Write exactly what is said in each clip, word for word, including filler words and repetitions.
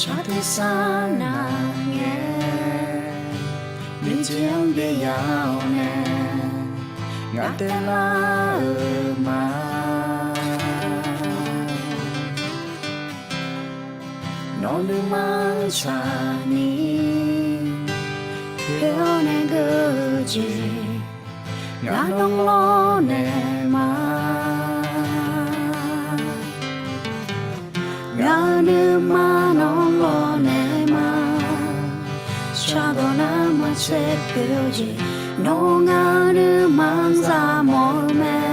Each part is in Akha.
Shar tersar navngae, nuijeq-anr byav-awr nae, ngaq taev lar-euq ma. Nawr nuima-anr tsaqni, poer-awr nae geur-eu jeq, ngaq nawr lawrnaeq ma. Ngaq-euq nuima nawr lawrnaeq ma. Shardawq nar maqtser poeq-eu jeq, nawr ngaq-euq nuima-anr za mawf-eu mae.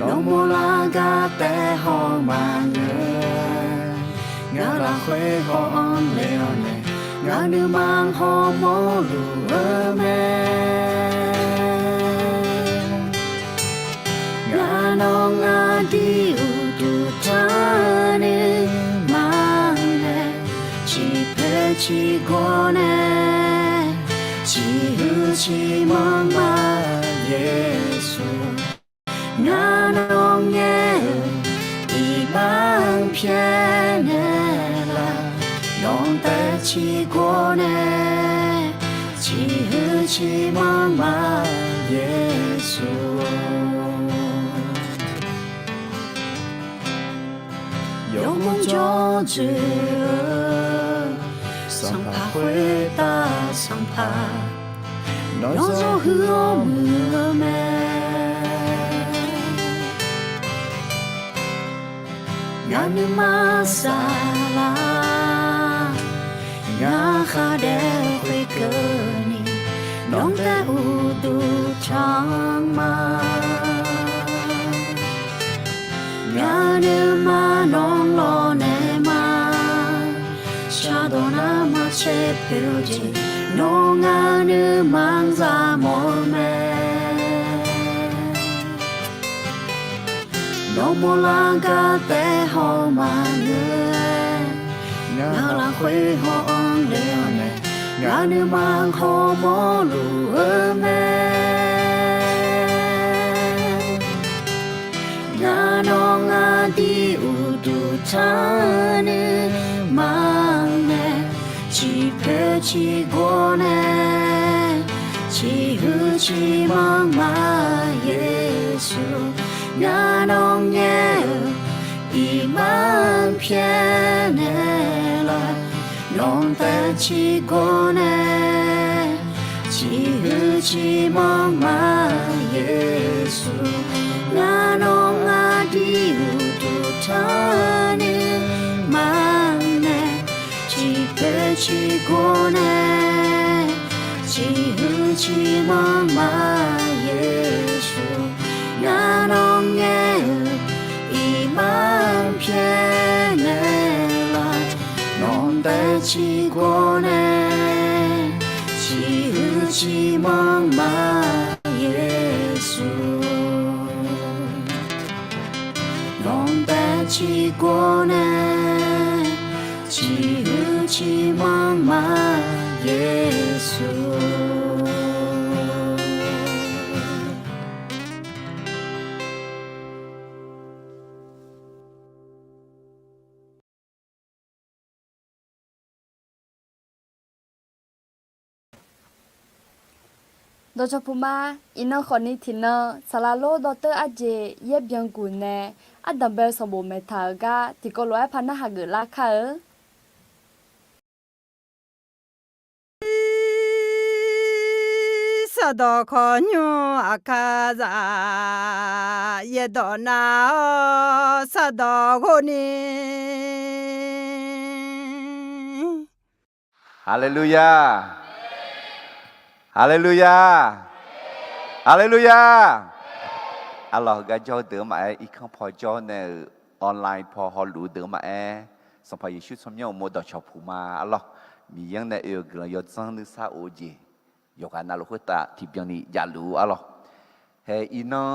Nawmaf lar gar taef haw maqngeur, ngaq lafkhoer haw-anr le-awr nae, ngaq nuima hawmawr luf-eu mae. Ngaq nawq aqdui uqduq taq nuima nae, ciqpoeq ciqgawr nae, ciqhuiq ciqmanr ma, Yeqsur. Ngaq nawq ngaer-euq iqbax-anr pyaeqnaeq laf, nawq taev ciqgawr nae, ciqhuiq ciqmanr ma, Yeqsur. Yawmuiq jawr dzoeq-eu, sanqpaq khoertav sanqpaq, nawr zawr huiq-awr muiq-eu mae. Ngaq nuima saflar, ngaq khar daef khoerkeuvni, nawq taev uqduq taq-anr ma. Ngaq nuima nawr lawrnaeq ma. Shardawq nar maqtser poeq-eu jeq, nawr ngaq nuima-anr za mawf-eu mae. Nawmaf lar gar taef haw maqngeur-aer, ngaq lafkhoer haw-anr le-awr nae, ngaq nuima hawmawr luf-eu mae. Ngaq nawq aqdui uqduq taq nuima nae, ciqpoeq ciqgawr nae, ciqhuiq ciqmanr ma, Yeqsur. Ngaq nawq ngaer-euq iqbax-anr pyaeqnaeq laf, nawq taev ciqgawr nae, ciqhuiq ciqmanr ma, Yeqsur. Ngaq nawq aqdui uqduq taq nuima nae, ciqpoeq ciqgawr nae, ciqhuiq ciqmanr ma, Yeqsur. Ngaq nawq ngaer-euq iqbax-anr pyaeqnaeq laf, nawq taev ciqgawr nae, ciqhuiq ciqmanr ma, Yeqsur. Nawq taev ciqgawr nae, ciqhuiq ciqmanr ma, Yeqsur. Dawqcawq puq ma. Iqnan khawfni tiqnan saqlaq lor dawrteur arjeq yaer byan guq nae, ardanqbae-eu sanqbof maeqtaq-euq gar tiqkawv lof-aer par narhaq geuflar kar-eu. Saqdawq khawqnymr aqkar zaq, yaerdawq nav-awr saqdawq ghov ni. Haleluya. Haleluya. Haleluya. Arlawq, heugar jawr-eu deuq-anr maqaer, irkanr paw jawr nae-euq online paw hawluf-eu deuq-anr maqaer, Sanqpaq Yeqsur tsawrmyanr uqmov dawqcawq puq ma. Arlawq, Miqyaer-anr nae oe-eu guiqlanq yawdzanr nuisar of-eu jeq yawqghaq navluf khoertav tiqbyan ni javluf-ur. Arlawq, hae iqnan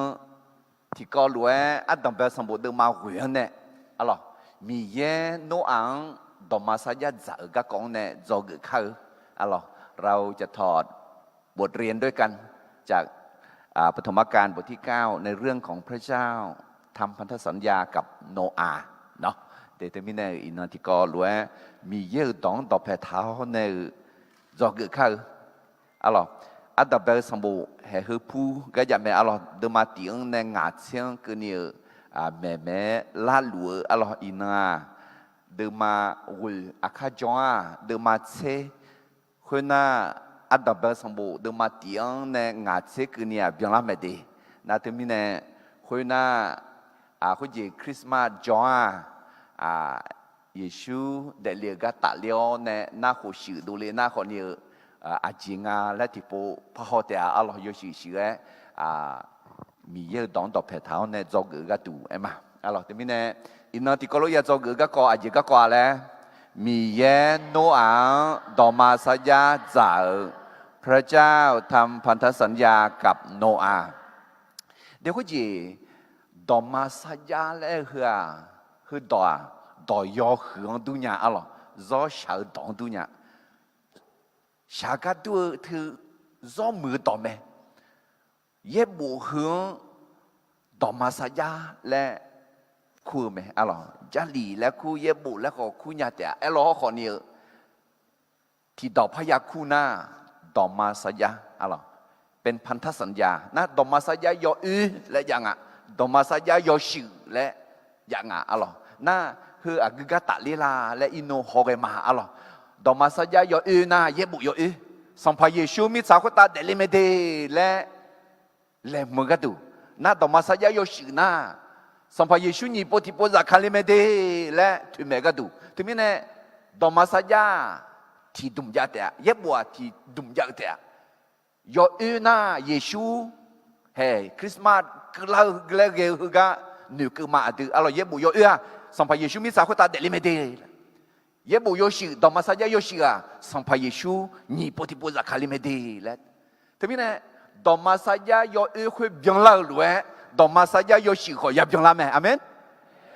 tiqkawv lof-aer ardanqbae sanqbof deuvma ghoeq-anr nae, arlawq, Miqyaer Noraq-anr dawqma sarjax dzaq-euq garkawv-anr nae dzawgeuf kar-eu. Arlawq, เราจะถอดบทเรียนด้วยกันจาก อ่า ปฐมกาลบทที่เก้า ในเรื่องของพระเจ้าทำพันธสัญญากับโนอาห์ Nawr, de teumirnae-euq iqnan tiqkawv lof-aer Miqyaer-euq dawq-anr dawqpae taq-awr nae-euq dzawgeuf kar-eu. Arlawq, ardanqbae-eu sanqbof haeq heu pur gar jav mae. Arlawq, deuvma tif-anr nae ngaq tser-anr keuvni-euq maeqmaeq-aer larluf-eu. Arlawq, iqnan-aq, deuvma ghoeq aqkar jan-ar, deuvma tser, khoernar, ardanqbae-eu sanqbof deuvma tif-anr nae ngaq tser keuvni-aq byanlar mae de. Nar teumirnae, khoernar, khoerjeq Christmas jan-aq, Yeqsur daefle-euq gar tafler-awr nae nar khof shuif dovle nar khawfni-eu aqjeq nga laer tiqpov parhaw taef-a. Arlawq, yawshuif shuif-aer Miqyaer-euq dawq-anr dawqpae taq-awr nae dzawgeuf-eu gharduq aer ma. Arlawq, teumirnae iqnan tiqkawv lof ya dzawgeuf-eu garkawv aqjeq garkawv-a laer, Miqyaer Noraq-anr dawqma sarjax dzaq-euq พระเจ้าทำพันธสัญญากับโนอาห์ de khoerjeq dawqma sarjax laer aer-eu heu-aq, heudawq-aq, dawq yawhuiq-anr durnya. Arlawq, zawr shaq-eu dawq-anr durnya. Shaq gar dur-eu teu zawr muiq-eu dawq mae. Yaerbof heu-anr dawqma sarjax laer kur-eu mae. Arlawq, Jarlif laer kur, yaerbof laer khawf kur nya taef-a. Aerlawr hawrkhawf ni-eu tiqdawq parya kur nar, dawqma sarjax, arlawq, เป็นพันธสัญญา nar, dawqma sarjax yawoer laer jav nga, dawqma sarjax yawshuif laer jav nga. Arlawq, nar, heu aqgeu gar tafler la laer irnov hawghae ma. Arlawq, dawqma sarjax yawoer nar, yaerbof yawoer, Sanqpaq Yeqsur mirtsaq khoertav daefle mae de laer laeqhmq-eu gharduq. Nar, dawqma sarjax yawshuif nar, Sanqpaq Yeqsur nyiq pov tiqpov zafkale mae de laer toeqmaeq gharduq. Teumirnae, dawqma sarjax-aq, tiqdmq jav taef-a. Yaerbof-aq, tiqdmq jav-eu taef-a. Yawoer nar, Yeqsur haeq Christmas keuvlar-eu laer ghae-eu heugar noeqkeuv ma. Aqdui, arlawq, yaerbof yawoer-aq, Sanqpaq Yeqsur mirtsaq khoertav daefle mae de. Yaerbof yawshuif, dawqma sarjax yawshuif-aq, Sanqpaq Yeqsur nyiq pov tiqpov zafkale mae de laer. Teumirnae, dawqma sarjax yawoer khoer byanlar-euq lof-aer, dawqma sarjax yawshuif khawf ya byanlar mae. Aqmeq.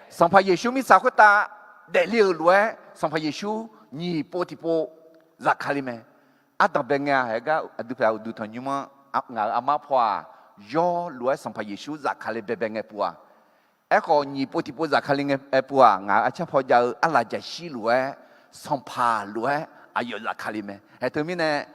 Sanqpaq Yeqsur mirtsaq khoertav daefle-euq lof-aer, Sanqpaq Yeqsur nyiq pov tiqpov zafkale mae. Ardanqbae ngae-a, haegar aqdui paq uqduq tanqnymr-anr ngaq-euq armar paw-aq, yawr lof-aer Sanqpaq Yeqsur zafkale baebae ngae puv-aq, aerkhawf nyiq pov tiqpov zafkale ngae aer puv-aq, ngaq-euq arcar paw jav-eu arlaqjaqshir lof-aer, Sanqpaq lof-aer aqyawf zafkale mae. Haeq teumirnae,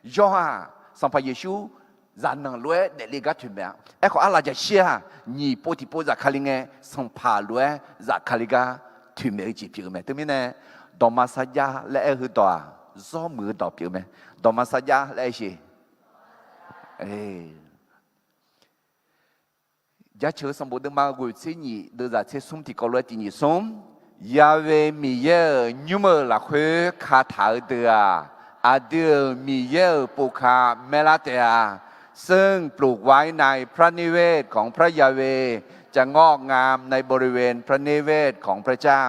yawr-aq, Sanqpaq Yeqsur zaqnanq lof-aer daefle gar toeqmaeq-a. Aerkhawf arlaqjaqshir-aq, nyiq pov tiqpov zafkale ngae, Sanqpaq lof-aer zafkale gar toeqmaeq-eu jeq pyeuf-eu mae. Teumirnae, dawqma sarjax laer aer-eu heudawq-aq, zawr muiq-eu dawq pyeuf-eu mae. Dawqma sarjax laer aer sheq. Jaceuq-eu sanqbof deuvma ghoeq tser nyif deuvzaq tser smr tiqkawv lof-aer tiq nyif smr. Ya'we Miqyaer-euq nymr-euq lafkhoer kataq-eu deuq-aq, aqdui-euq Miqyaer-euq povka maerlar taef-a. ซึ่งปลูกไว้ในพระนิเวศของพระยาเวห์ จะงอกงามในบริเวณพระนิเวศของพระเจ้า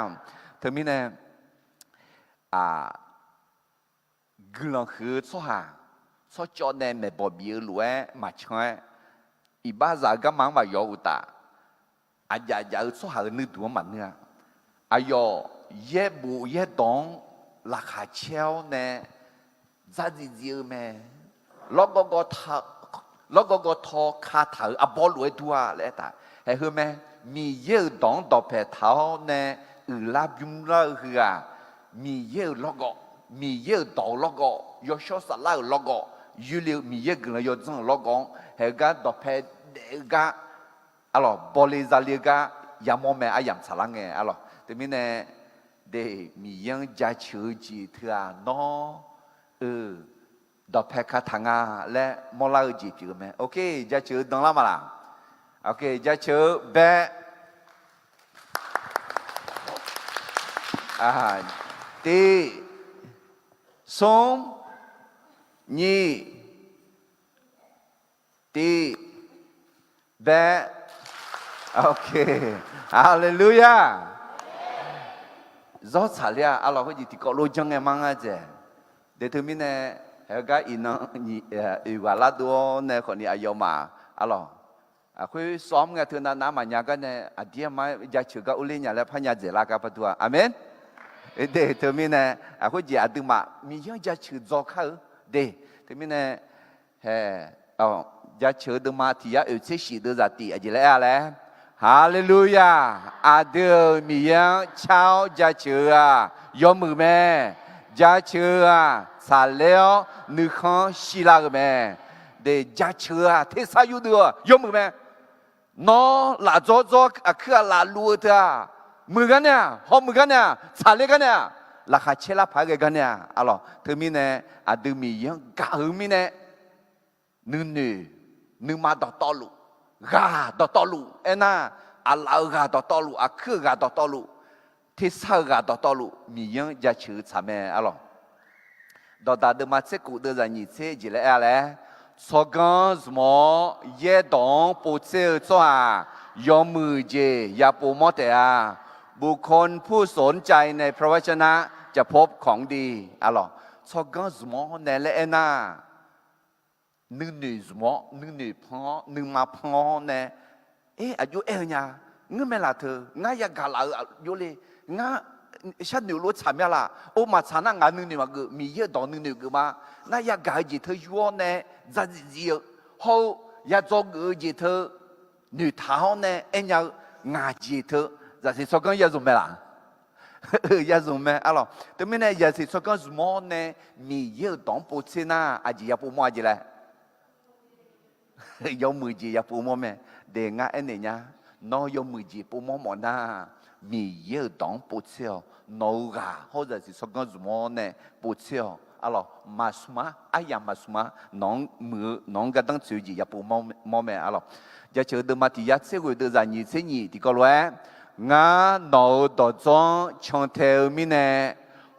Teumirnae, aq, guiqlanq huiq-eu tsawrhaq tsawrcawv nae maeqbawq bif-eu lof-aer maqcan-aer, iqbaxzaq-eu garma-anr maqyawf-eu uqtaf, aqjaf jaf-eu tsawrhaq-euq nuirduq-anr maqneur-a. Aqyawf yaerbof yaerdawq-anr laqkhaq caer-awr nae dzardziv dziv-eu mae. Lawrgawv gawv ta, lawrgawv gawv taw kataq-euq arbawr lof-aer dur-a laer aertaq. Haeq heu mae. Miqyaer-euq dawq-anr dawqpae taq-awr nae uiqlar bymrlar-eu heu-aq, Miqyaer-euq lawrgawv, Miqyaer-euq dawq-eu lawrgawv, yawshawr saflar-euq lawrgawv, yoerle-eu Miqyaer guiqlanq yawdzanr-euq lawrgawv-anr haeq-eu gar dawqpae daef-eu gar, arlawq, bawle zale-eu gar yamawr mae. Aryamq tsaqlar ngae, arlawq, teumirnae, de, Miqyaer-anr jaceuq-eu jeq teu-aq nawr, eu, dawqpae kataq nga laer mawrlar-eu jeq pyeuf-eu mae. Ok, jaceuq-eu danlar ma laq? Ok, jaceuq-eu bae. Tiv, smr, nyiq, tiv, bae. Ok, haleluya. Zawr tsaqler-a, arlawq, khoerjeq tiqkawv lof janr ngae mar ngar dzaeq. De teumirnae, haegar iqnan nyiq, oeq ghaq lardov-awr nae khawfni aqyawfmaf, arlawq, aqkhoer sawr-anr ngae teunav nav maqnya gar nae aqdir aqmar jaceuq gar urler nya laer parnya dzaeqlar gar par dur-a. Aqmeq. De teumirnae, aqkhoer jeq aqduimaf Miqyaer-anr jaceuq dzaw kar-eu de. Teumirnae, hae, jaceuq-eu deuvma tiq yar oeq tser shif deuvzaq tif aqjeq laer aer-a laer, Haleluya! Aqdui-euq Miqyaer-anr car-awr jaceuq-eu-aq yawmuiq mae. Jaceuq-eu-aq tsaqler-awr nuikhanr shirlar-euq mae. De, jaceuq-eu-aq tersar yurdeuv-eu yawmuiq mae. Nawr lafdzawr dzawr aqkuir ghaq lafluf-eu teu-aq, muiq gar nae-aq, hawmuiq gar nae-aq, tsaqler gar nae-aq, laqkhaq caer lar paq-aer ghae gar nae-aq, arlawq. Teumirnae aqdui Miqyaer-anr gaq-eu mirnae, nuinoeq, nuima dawqtawvluf, ghaq dawqtawvluf aernar, aqlaf-euq ghaq dawqtawvluf, aqkuir-euq ghaq dawqtawvluf, tersar-eu ghaq dawqtawvluf Miqyaer-anr jaceuq-eu tsaq mae, arlawq. Dawqdaq deuvma tser khof deuv zaqnyiq tser jeq laer aer-a laer, tsawrganr zmq-awr yaerdawq-anr povtser-eu tsawrhaq yawmuiq jeq yapov mawr taef-a. บุคคลผู้สนใจในพระวจนะจะพบของดี Arlawq, tsawrganr zmq-awr nae laer aernar, nuinoeq zmq-awr, nuinoeq pan-awr, nuima pan-awr nae, er, aqjox aer-eu nya, ngeurmae laf teu, ngar yagaq laf-eu aqjox le, ngar sharnoeq lof-aer tsaq mya laf, or maqtsaq nar ngaq nuinoeq maqgeuf, Miqyaer-euq dawq nuinoeq geuf ma, nar yagaq-eu jeq teu yur-awr nae dzaqdzif dzif-eu, hawr-eu yadzawgeuf-eu jeq teu noeqtaq-awr nae aernya-eu, ngaq jeq teu zaqsiq tsawrganr yazmq mae laf? Yazmq mae, arlawq. Teumirnae zaqsiq tsawrganr zmq-awr nae Miqyaer-euq dawq-anr povtser nar aqjeq yapov mawr-a jeq laer? Yawmuiq jeq yapov mawr mae. De, ngar aernaeq nya, nawr yawmuiq jeq pov mawr mawf nar, Miqyaer-euq dawq-anr povtser-awq. Nawq-euq ghaq hawr zaqsiq tsawrganr zmq-awr nae povtser-awq, arlawq. Maqsmq-ar, aryamq maqsmq-ar, nawq-anr muiq-eu, nawq-anr gardanr tsoeq-eu jeq yapov mawr mae, arlawq. Jaceuq-eu deuvma tiq yar tser ghoeq deuv zaqnyiq tser nyiq tiqkawv lof-aer, ngar nawq-euq dawqdzawr-anr cantae-eu mirnae,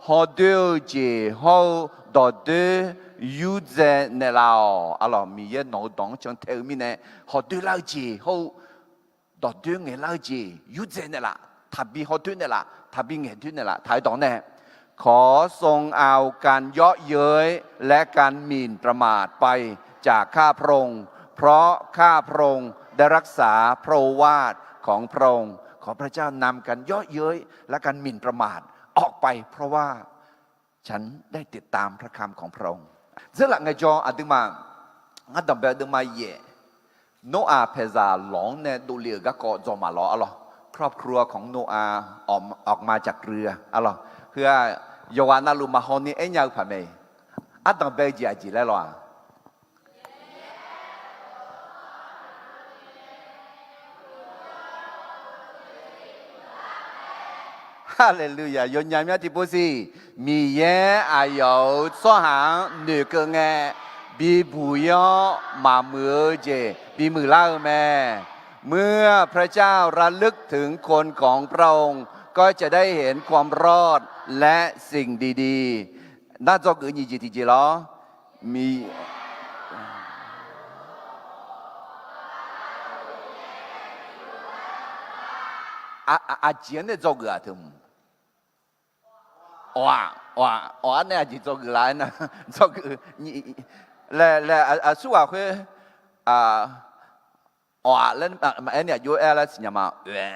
hawdoer-eu jeq hawr-eu dawqdoer yurdzae naeqlaf-awq, arlawq. Miqyaer nawq-euq dawq-anr cantae-eu mirnae, hawdoer lar-eu jeq hawr-eu dawqdoer ngaeqlar-eu jeq yurdzae naeqlaf, taqbi hawdoer naeqlaf, taqbi ngaeqdoer naeqlaf taq-aer dawq-anr nae, ขอทรงเอาการเยาะเย้ยและการหมิ่นประมาทไปจากข้าพระองค์ เพราะข้าพระองค์ได้รักษาพระโอวาทของพระองค์ ขอพระเจ้านำการเยาะเย้ยและการหมิ่นประมาทออกไป เพราะว่าฉันได้ติดตามพระคำของพระองค์ Dzeurlaf ngaejawr aqduimaf, ngar danqbae deuvma yaef, Noraq paeqzaq lawq-anr nae dovle-euq garkawv dzaw maqlawr, arlawq. ครอบครัวของโนอาห์ออกมาจากเรือ arlawq. Heu-aq, yawqghaq navluf maqhaw ni aernya-eu paq mae. Ardanq bae-eu jeq aqjeq laer lawq-aq? Haleluya! Yawnyaf mya tiqpov siq. Miqyaer aqyawf-euq tsawrhaq-anr noeqkeuv ngae, bibuq-ir-awr maqmuiq-eu jeq bimuiq lar-eu mae. เมื่อพระเจ้าระลึกถึงคนของพระองค์ ก็จะได้เห็นความรอดและสิ่งดีๆ Nar dzawgeuf nyiq jeq tiqjeq lawr. Miq aqjeq-anr nae dzawgeuf-aq teu mq? Awf-aq, awf-aq, awf-ar nae aqjeq dzawgeuf la aernar, dzawgeuf laer, laer aqsurghaq khoer, awf-aq laer maqaer ni aqjox aer lar siqnya ma. Oe,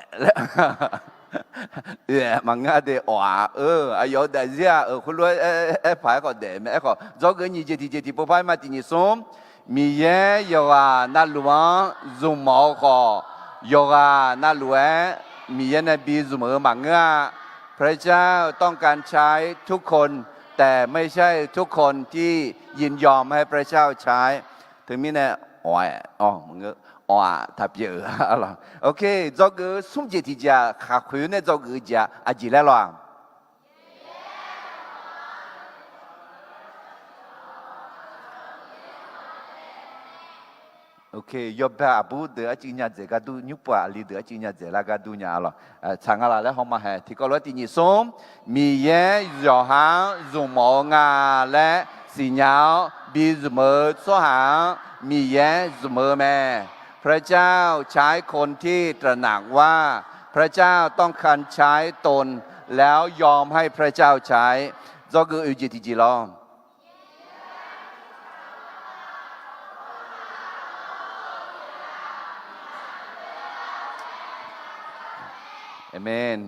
maqngeur de, awf-aq, eu, aqyawf-euq daefzir-aq, euq khoerlof-aer aer paq-aer khawf daef mae. Aerkhawf dzawgeuf nyiq jeq tiqjeq tiqpov par-aer ma tiq nyiq smr. Miqyaer yawqghaq navluf-anr zmqmawf-eu khawf, yawqghaq navluf-aer Miqyaer nae bi zmq-eu maqngeur-a. พระเจ้าต้องการใช้ทุกคน แต่ไม่ใช่ทุกคนที่ยินยอมให้พระเจ้าใช้ Teumirnae, awf-aq, awf-aq taqpyeuf-eu. Ok, dzawgeuf-eu smr jeq tiqjeq-aq, khaqkhoeq nae dzawgeuf-eu jeq-aq, aqjeq laer lawq-aq? Ok, yawbae aqbur deuq arcuiv nya dzaeq gar dur, nymr pov-aq aqli deuq arcuiv nya dzaeq lar gar dur nya-a lawq. Tsaq nga laf laer hawma haeq tiqkawv lof-aer tiq nyiq smr. Miqyaer yawqha-anr zmqmawf-eu nga laer siqnya-awr bi zmq-eu tsawrhaq-anr Miqyaer zmq-eu mae. พระเจ้าใช้คนที่ตระหนักว่าพระเจ้าต้องการใช้ตน แล้วยอมให้พระเจ้าใช้ Dzawgeuf oeq jeq tiqjeq lawr. Aqmeq.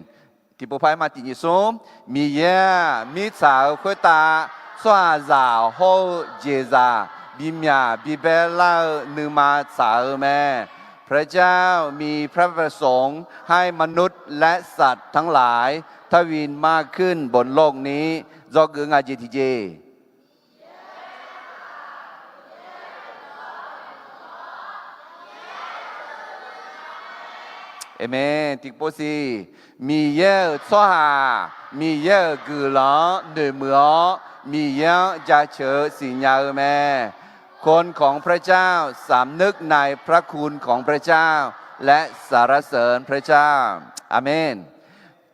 Tiqpov par-aer ma tiq nyiq smr. Miqyaer-aq, mirtsaq-euq khoertav tsawrhaqzaq hawr-eu jeqzaq bimyaq bibaer lar-eu nuima tsaq-eu mae. พระเจ้ามีพระประสงค์ให้มนุษย์และสัตว์ทั้งหลายทวินมากขึ้นบนโลกนี้ dzawgeuf ngaq jeq tiqjeq. เอเมน tiqpov siq. Miqyaer-euq tsawrhaq Miqyaer-euq guiqlanq-anr noeqmuiq-awr, Miqyaer-anr jaceuq-eu siqnya-eu mae. คนของพระเจ้าสำนึกในพระคุณของพระเจ้า และสรรเสริญพระเจ้า Aqmen.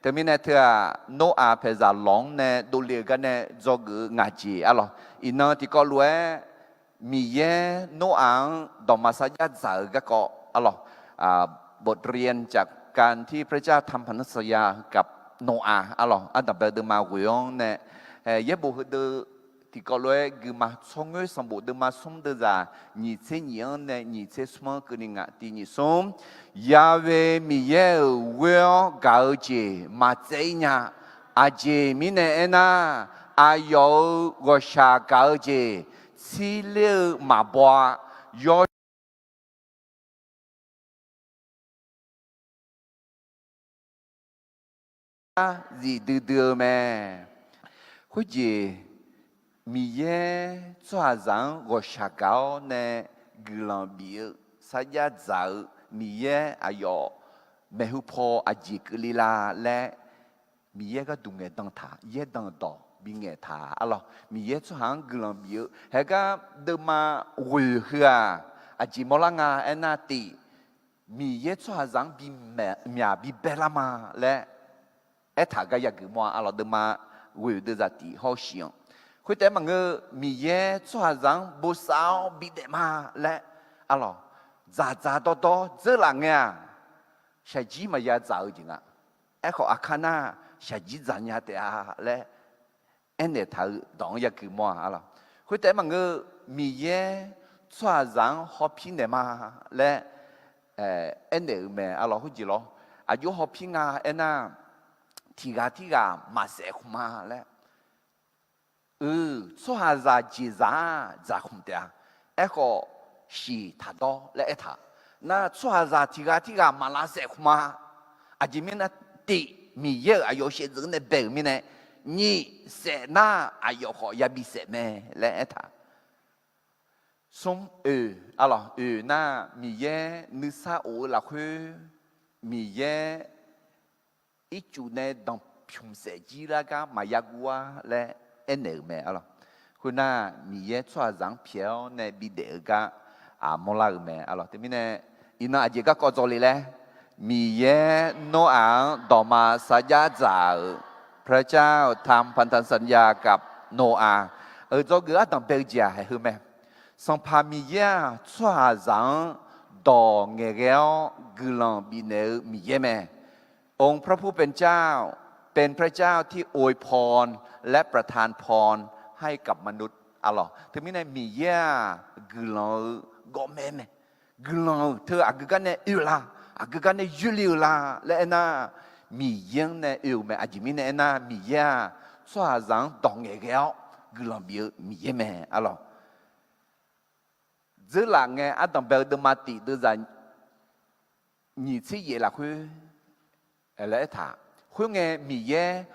Teumirnae teu-aq, Noraq paeqzaq lawq-anr nae dovle-eu gar nae dzawgeuf-eu ngaq jeq arlawq. Iqnan tiqkawv lof-aer, Miqyaer Noraq-anr dawqma sarjax dzaq-eu garkawv arlawq, บทเรียนจากการที่พระเจ้าทำพันธสัญญากับโนอาห์ arlawq, ardanqbae-eu deuvma ghoeq-anr nae, yaerbof heudeuv tiqkawv lof-aer guima tsawrngoer sanqbof deuvma smr deuvzaq nyiq tser nyiq-anr nae nyiq tser smr-anr keuvni ngaq tiq nyiq smr. Ya'we Miqyaer-euq ghoer-awr gaq-eu jeq maqtsaev-ir nya. Aqjeq mirnae aernar, aqyawf-euq ghawqshaq gaq-eu jeq tsirler-eu maqbaw-a. Yawshawr zif duidui-eu mae. Khoerjeq, Miqyaer tsawrhaqzaq-anr ghawqshaq gaq-awr nae guiqlanq bif-eu sarjax dzaq-eu Miqyaer aqyawf maeqhu paw aqjeq keuvle la laer, Miqyaer gharduq ngaeqdan taq, yaerdanq dawq bingaeq taq arlawq. Miqyaer tsawrhaq-anr guiqlanq bif-eu haegar deuvma ghoeq heu-aq, aqjeq mawrlar nga aernar tif, Miqyaer tsawrhaqzaq-anr bimyaq bibae lar ma laer aertaq gar yageuf mawr-a arlawq. Deuvma ghoeq deuvzaq tif hawr-eu shiq-anr, khoertaef maqngeur, Miqyaer tsawrhaqzaq-anr bosav-awr bidaef ma laer arlawq, dzaqdzaq dawrdawr dzeurlaf ngae-aq, shaqjir maqya dzaq-eu jeq nga. Aerkhawf, aqkar nar shaqjir dzaq nya taef-a laer aernaeq taq-eu dawq-anr yageuf mawr-a arlawq. Khoertaef maqngeur, Miqyaer tsawrhaqzaq-anr hawpir naeq ma laer aernaeq-euq mae arlawq. Khoerjeq lawr, aqjox hawpir nga aernar, tiqghaq tirghaq maqsaef khmq ma laer, tsawrhaqzaq jeqzaq-aq dzaqkhmq taef-a. Aerkhawf, shiq taqdawr laer aertaq. Nar tsawrhaqzaq tiqghaq tirghaq maq lavsaef khmq ma. Aqjeq mirnae tif, Miqyaer-euq aqyawf shaevdzeuf nae bae-euq mirnae, nyiq, saef nar aqyawf khawf yabi saef mae laer aertaq. Smr oeq, arlawq, oeq nar Miqyaer nuisar of-eu lafkhoer, Miqyaer ircuf nae danqpymq saef jir lar gar maqya guv-ar laer aernaeq-euq mae arlawq. Khoernar, Miqyaer tsawrhaqzaq-anr pyaeq-awr nae bidaef-eu gar aqmawr lar-euq mae arlawq. Teumirnae, iqnan aqjeq garkawv dzawle laer, Miqyaer Noraq-anr dawqma sarjax dzaq-euq พระเจ้าทำพันธสัญญากับโนอาห์ euq dzawgeuf ardanq bae-eu jeq-aq haeq heu mae. Sanqpaq Miqyaer-aq, tsawrhaqzaq-anr dawq ngaeqghae-awr guiqlanq bifnaeq-eu Miqyaer mae. องค์พระผู้เป็นเจ้าเป็นพระเจ้าที่อวยพรและประทานพรให้กับมนุษย์ arlawq. Teumirnae Miqyaer-aq, guiqlanq-eu gawqmae mae. Guiqlanq-euq teu aqgeu gar nae oe-eu la, aqgeu gar nae yoerle-eu la laer aernar, Miqyaer-anr nae oe-euq mae. Aqjeq mirnae aernar, Miqyaer-aq, tsawrhaqzaq-anr dawq ngaeqghae-awr guiqlanq bif-eu Miqyaer mae arlawq. Dzeurlaf ngae ardanq bae-eu deuvma tif deuvzaq nyiq tser yaef lafkhoer laer aertaq. Khoerngae, Miqyaer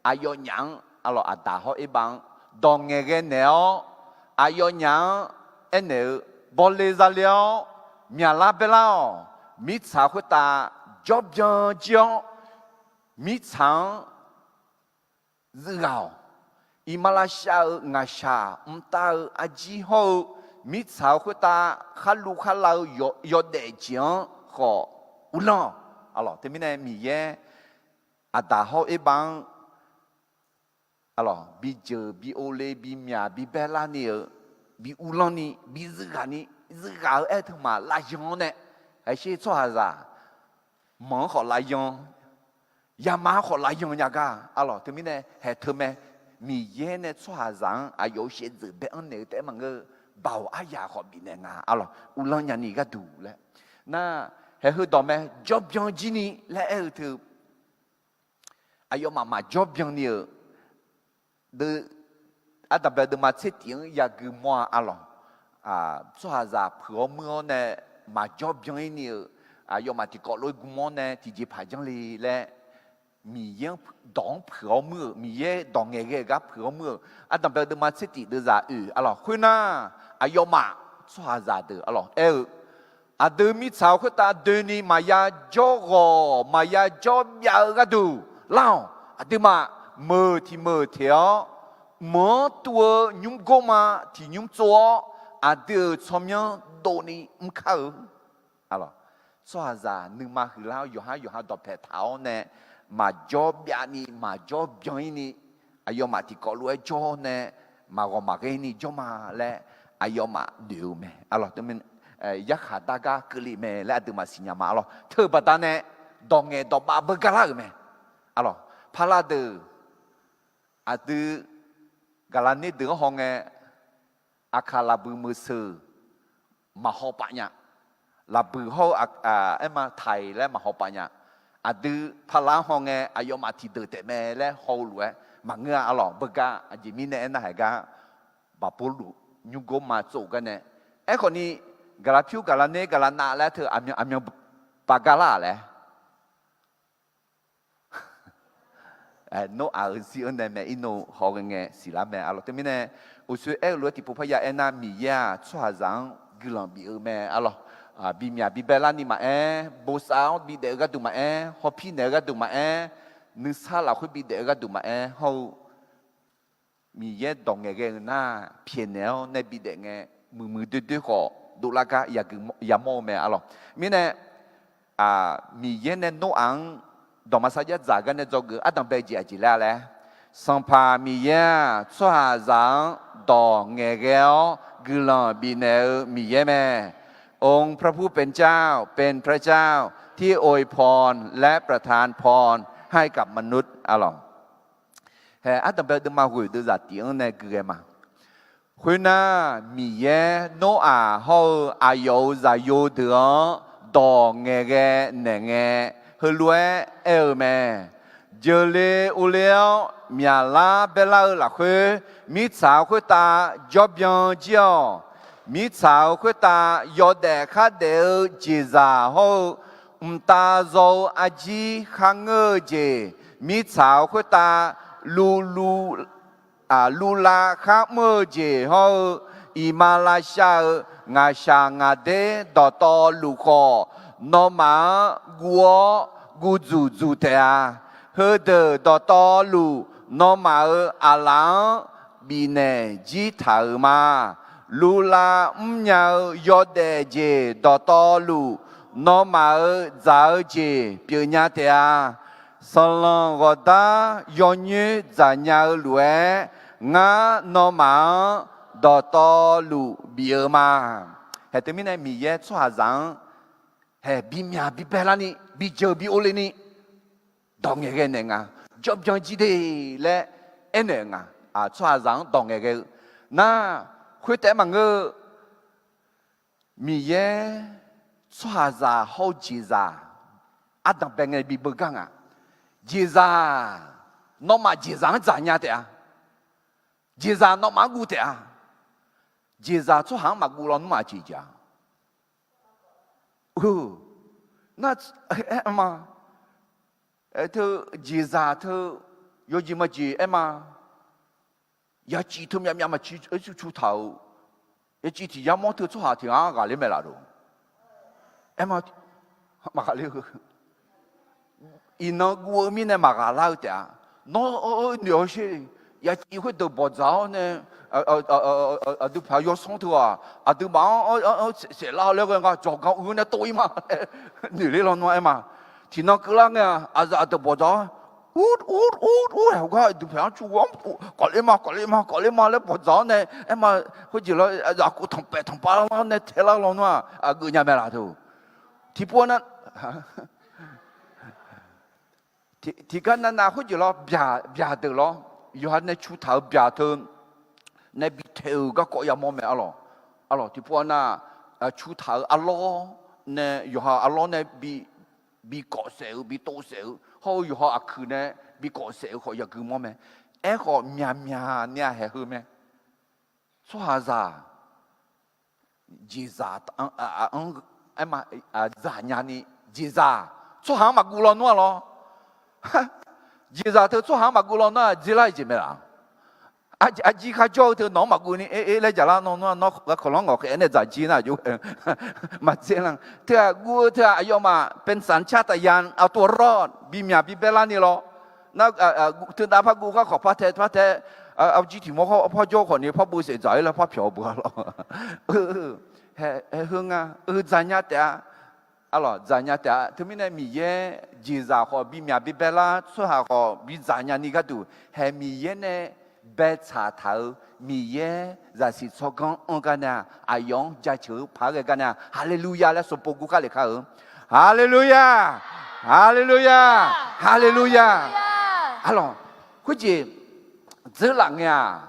aqyawfnyaf-anr, arlawq, Aqdaq hawr Erbav-anr dawq ngaeqghae naeq-awr, aqyawfnyaf-anr aernaeq-eu, bawle zale-awr myaqlar baelar-awq. Mirtsaq khoertav jawrbyan jir-awr, mirtsaq-anr zuivghaq-awq. Iqmalavshav-euq ngaqshaq mqtav-eu arjir hawr-eu, mirtsaq-eu khoertav kharluv kharlav-eu yawdaef jeq-anr khawf uvlanr-awq. Arlawq, teumirnae Miqyaer Aqdaq hawr Erbav-anr, arlawq, bijeuq bi ovle bimyaq bibae larni-euq, bi uvlanrni, bi zuivghaqni, zuivghaq-eu aer-eu teumaf lavyan-awr nae, aqsher tsawrhaqzaq manq-anr khawf lavyan, yama-anr khawf lavyan nya gar, arlawq, teumirnae haeq teumae, Miqyaer nae tsawrhaqzaq-anr aqyawf-euq shaevdzeuf bae-anr naeq-eu taef-aer maqngeur-eu, Baoq aryaq khawf bifnaeq nga, arlawq, uvlanr nyani gharduq laer. Nar, haeq heu dawqmae jawrbyan jirni laer aer-eu teu aqyawfmaf maqjawr byanni-euq, ardanq bae deuvma tser tif-anr yagui mawr-a, arlawq. Tsawrhaqzaq puiq-awr muir-awr nae maqjawr byan-ir ni-euq aqyawfmaf tiqkawv lof-aer gm-awr nae tiqjeqpaq janr le laer, Miqyaer-anr dawq-anr puiq-awr muir-euq, Miqyaer dawq ngaeqghae-eu gar puiq-awr muir-euq, ardanqbae-eu deuvma tsertif deuvzaq oeq arlawq khoernar, aqyawfmaf tsawrhaqzaq deuq arlawq aer-eu, aqdui mirtsaq-eu khoertav doeni maqya jawr ghawq maqya jawr byav-eu gharduq lar-awq. Aqduimaf meuq tiq meuq teq-awr, meuq-anr tuv-eu nymr gorma tiq nymr tsov-awr, aqdui-euq tsawrmyanr dovni mr kar-eu. Arlawq, tsawrhaqzaq nuima huiqlar-awr yawqhar yawqha dawqpaeq taq-awr nae, maqjawr byavni maqjawr byan-ir ni, aqyawfmaf tiqkawv lof-aer jawr nae, maqghawq maqghae ni jawr ma laer, aqyawfmaf noeq-eu mae. Arlawq, yarkhaq dar gar keuvle mae laer aqduimaf siqnya ma. Arlawq, teu-eu baqdanae dawq ngaeq dawq bav beugar lar-euq mae. Arlawq, paqlaq deuq aqdui gaqlaqner deuq-anr hawngae, aqkaq lafbuiq meuq seuq maqhaw pav nya. Lafbuiq hawr-eu aerma taiq laer maqhaw pav nya. Aqdui paqlaq-anr hawngae aqyawfmaf tiqdeuq taef mae laer haw-eu lof-aer maqngeur-a. Arlawq, beugar aqjeq mirnae aernar haiq gar, Baqburluv nymr gorma tsov-euq garnae. Aerkhawf ni, gaqlaq pyur gaqlaq ner gaqlaq nav laer teu aqmyan aqmyan bav gar lar-aq laer Nawr-aq-euq zir-anr nae maeq-ir nor hawghae ngae siqlar mae. Arlawq, teumirnae uqshoe aer-eu lof-aer tiqpov parya aernar, Miqyaer-aq tsawrhaqzaq-anr guiqlanq bif-eu mae. Arlawq, bimyaq bibae larni maqaer, bosav-awr bidaef-eu gharduq maqaer, hawpir naeq-eu gharduq maqaer, nuisar lafkhoer bidaef-eu gharduq maqaer, hawr-eu Miqyaer dawq ngaeqghae-eu nar, pyaeqnaeq-awr nae bidaef ngae, muiqmuiq doerdoer khawf dovlar gar yamawr-eu mae. Arlawq, mirnae Miqyaer nae Nawr-aq-anr dawqma sarjax dzaq gar nae dzawgeuf ardanqbae jeq aqjeq laer-a laer, Sanqpaq Miqyaer-aq, tsawrhaqzaq-anr dawq ngaeqghae-awr guiqlanq bifnaeq-eu Miqyaer mae. องค์พระผู้เป็นเจ้า เป็นพระเจ้าที่อวยพรและประทานพรให้กับมนุษย์ Arlawq, hae ardanqbae deuvma ghoeq deuvzaq tif-anr nae gui ghae ma. Khoernar, Miqyaer Nawr-aq hawr-eu aqyawf-euq zaqyo deuq-anr dawq ngaeqghae naeqngae, heulof-aer aer-eu mae. Jeuqle urler-awr myaqlar baerlar-eu lafkhoer, mirtsaq-euq khoertav jawrbyan jir-awq. Mirtsaq-euq khoertav yawdaef khardaef-eu jeqzaq hawr-eu, mqtav zaw-eu arjir kharngeur-eu jeq, mirtsaq-euq khoertav luvluv luvlav kharmr-eu jeq hawr-eu, iqmalavshav-euq ngaqshaq ngaqder dawqtawvluf khawf, nawmaf-anr guv-awr guv dzuq dzuq taef-a. Heudeuq dawqtawvluf nawmaf-euq aqlaf-anr bifnaeq jir taq-euq ma. Luvlav mrnya-eu yawdaef jeq dawqtawvluf, nawmaf-euq dzaq-eu jeq pyeufnya taef-a. Sanqlanq ghawqdar yawnyoer dzaqnya-eu lof-aer, ngar nawmaf-anr dawqtawvluf bif-eu ma. Hae teumirnae Miqyaer tsawrhaqzaq-anr hae bimyaq bibae larni, bijeuq bi orle ni, dawq ngaeqghae naeq nga, jawrbyan jir de laer aernaeq-eu nga. Tsawrhaqzaq-anr dawq ngaeqghae-eu nar, khoertaef-aer maqngeur-eu, Miqyaer tsawrhaqzaq hawr-eu jeqzaq ardanqbae ngae bibeu gar nga. Jeqzaq, nawmaf jeqzaq-anr dzaqnya taef-a. Jeqzaq nawmaf-anr guv taef-a. Jeqzaq tsawrhaq-anr maqguv lawnmr-aq jeq jav-a. Nar, aer ma. Teu jeqzaq teu yawjeq majeq aer ma. Yaciv teu myavmyav maqciv cu taq-euq, yaciv tiq yamawr teu tsawrhaq tiq ghaq-anr ghaqler mae laf-euq. Aer ma, maqghaqler-eu. Iqnan guv-eu mirnae maqghaq lar-eu taef-a. Nawr noeq-awr sher. Yaciv khoerdeuq bawqdzaq-awr nae, aqdui paq yawsanr teu-aq, aqduimaf-anr saef lar laer ghae nga jawqgan uiq nae tov-ir ma laer noeq ler lawnmr-a aer ma. Tiqnan keuvlar ngae-aq, aqzaf aqdeuq bawqdzaq-awr, ur ur ur ur-aer gar aqdui paq-anr cu-awr, kawvler ma kawvler ma kawvler ma laer bawqdzaq-awr nae aer ma. Khoerjeq lawr, zafkhof tanqpaef tanqpav-awr nae taelar lawnmr-aq, aqgeuf nya mae laf teu. Tiqpov nar, tiqgar navnav khoerjeq lawr, byaq deuq lawr, yawqha nae cu taq-euq byaq teu nae bi taeq-euq garkawv yamawr mae arlawq. Arlawq, tiqpov nar, cu taq-euq arlawr nae, yawqha arlawr nae bi kawf saef-eu, bi tov saef-eu, hawr-eu yawqha aqkuiq nae bi kawf saef-eu khawf yagui mawr mae. Aerkhawf, myaqmyaq ni-aq haeq heu mae. Tsawrhaqzaq jeqzaq-anr, aer ma, dzaqnya ni jeqzaq tsawrhaq-anr maqguv lawnmr-a lawr. Jeqzaq teu tsawrhaq-anr maqguv lawnmr-aq, dzer lar-eu jeq mae laf. Arjir kharjawr-eu teu nawq-anr maqguv ni, er, er laer jaqlar nawr, nawr, nawr, kawqlanr ngawq khaef-aer nae dzaq jir nar aqjox maqdzer lan. Teu-aq guv-eu teu-aq aqyawfmaf เป็นสัญชาตญาณ เอาตัวรอด bimyaq bibae larni lawr. Nar, teudav par guv khar khawf par tae par tae, arjir tiq mawr khawf par jawr khawf ni par beu saef dzaq-ir laer par pyawq-eu beu-a lawr. Hae, hae, heu nga, eu dzaqnya taef-a. Arlawq, dzaqnya taef-a. Teumirnae Miqyaer jeqzaq khawf bimyaq bibae lar, tsawrhaq khawf bidzaq nyani gharduq, hae Miqyaer nae baetsaq taq-euq Miqyaer zaqsiq tsawrganr anr gar nae-aq, aqyawf-anr jaceuq-eu paq-aer ghae gar nae-aq, Haleluya laer sanqpov gur khar le kar-eu. Haleluya! Haleluya! Haleluya! Arlawq, khoerjeq dzeurlaf ngae-aq,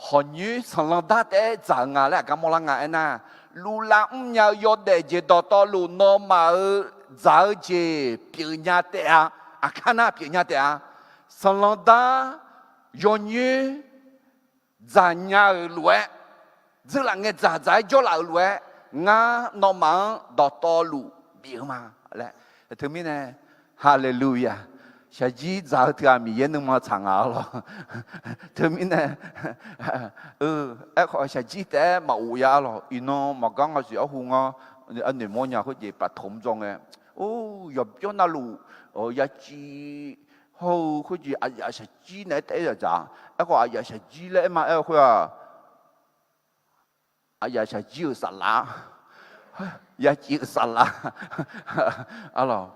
hawqnyoer sanqlanq dar taef-aer dzaq-eu nga laer aqgar mawrlar nga aernar, luvlav mrnya-eu yawdaef jeq dawqtawvluf nawmaf-euq dzaq-eu jeq pyeufnya taef-a. Aqkar nar pyeufnya taef-a. Sanqlanq dar yawqnyoer dzaqnya-euq lof-aer, dzeurlaf ngae dzaqdzaq-aer jawrlaf-euq lof-aer, ngar nawmaf-anr dawqtawvluf bif-eu ma laer. Teumirnae, Haleluya. Shaqjir dzaq-eu teu-aq Miqyaer nuima tsaq nga-a lawr. Teumirnae, aerkhawf shaqjir taef-aer maqghof ya-a lawq. Iqnan maqgar nga siq arhu ngar, arnoeq mawrnya khoerjeq ประถม dzawr ngae, or, yawqbyawr navluf, yaciv hawr-eu khoerjeq aqyaf shaqjir naeq-aer taef-aer yadzaq. Aerkhawf aqyaf shaqjir laer aer ma aer-eu khoer-aq, aqyaf shaqjir-euq saflar, yaciv-euq saflar. Arlawq,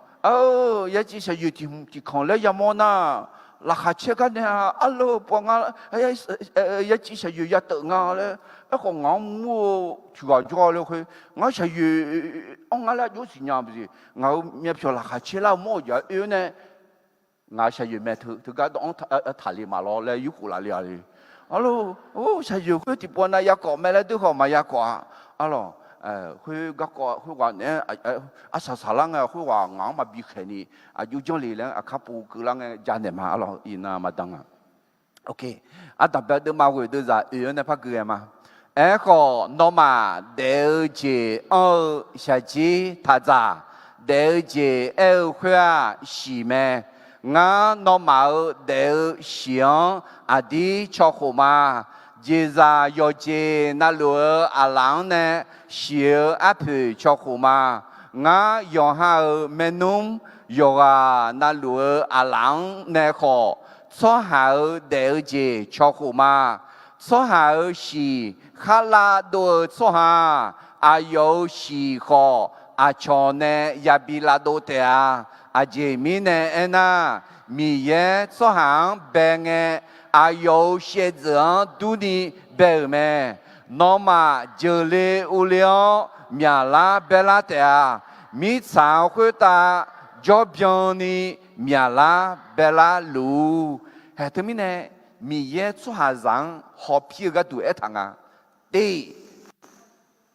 yaciv shaqyoeq tiq hmq tiq kanq laer yamawr nar, laqkhaq caer gar nae-a, arlawq pawf nga, yaciv shaqyoeq yateuf nga laer, aerkhawf ngaq-anr mur-eu tiq ghaq jawr-a laer khoer, ngar shaqyoeq anr nga laer aqjox siqnya-eu jeq, ngaq-euq myavpyawq laqkhaq caer lar-eu mawr-eu jeq-anr oe-awr nae, ngaq-euq shaqyoeq mae teu, teugar dawv-anr taqle maqlawr laer yurkhof laf le-a le. Arlawq, or, shaqyoeq khoer tiqpov nav yakawf mae laer deur khawf maqya kawf-a. Arlawq, khoer garkawv khoerghaq naeq-aer arsaq saqlar ngae khoerghaq ngaq-anr maqbi khaeq ni, aqjox janr le laer aqkar pov keuvlar ngae janaeq ma. Arlawq, iqnan maqdan nga. Ardanqbae deuvma ghoeq deuvzaq oe-awr nae par gui ghae ma. Aerkhawf nawmaf daef-eu jeq anr-eu shaqjir taq dzaq, daef-eu jeq aer-eu khoer-aq shiq mae. Ngar nawmaf-euq daef-eu shiq-anr aqdir caw khof ma. Jeqzaq yawqjeq navluf-eu aqlaf-anr nae shiq-eu arpoeq caw khof ma. Ngar yawqha-euq maernmr yawqghaq navluf-eu aqlaf-anr nae khawf, tsawrhaq-euq daef-eu jeq caw khof ma. Tsawrhaq-euq shiq khar lavdov-eu tsawrhaq, aqyawf-euq shiq khawf aqcawq nae yabi lavdov taef-a. Aqjeq mirnae aernar, Miqyaer tsawrhaq-anr bae ngae, aqyawf-euq shaevdzeuf-anr durni bae-euq mae. Nawmaf jeuqle urle-awr myaqlar baerlar taef-a. Mirtsaq-anr khoertav jawrbyan ni myaqlar baerlar luf-ur. Haeq teumirnae, Miqyaer tsawrhaqzaq-anr hawpir-eu gharduq aertaq nga. Tiq,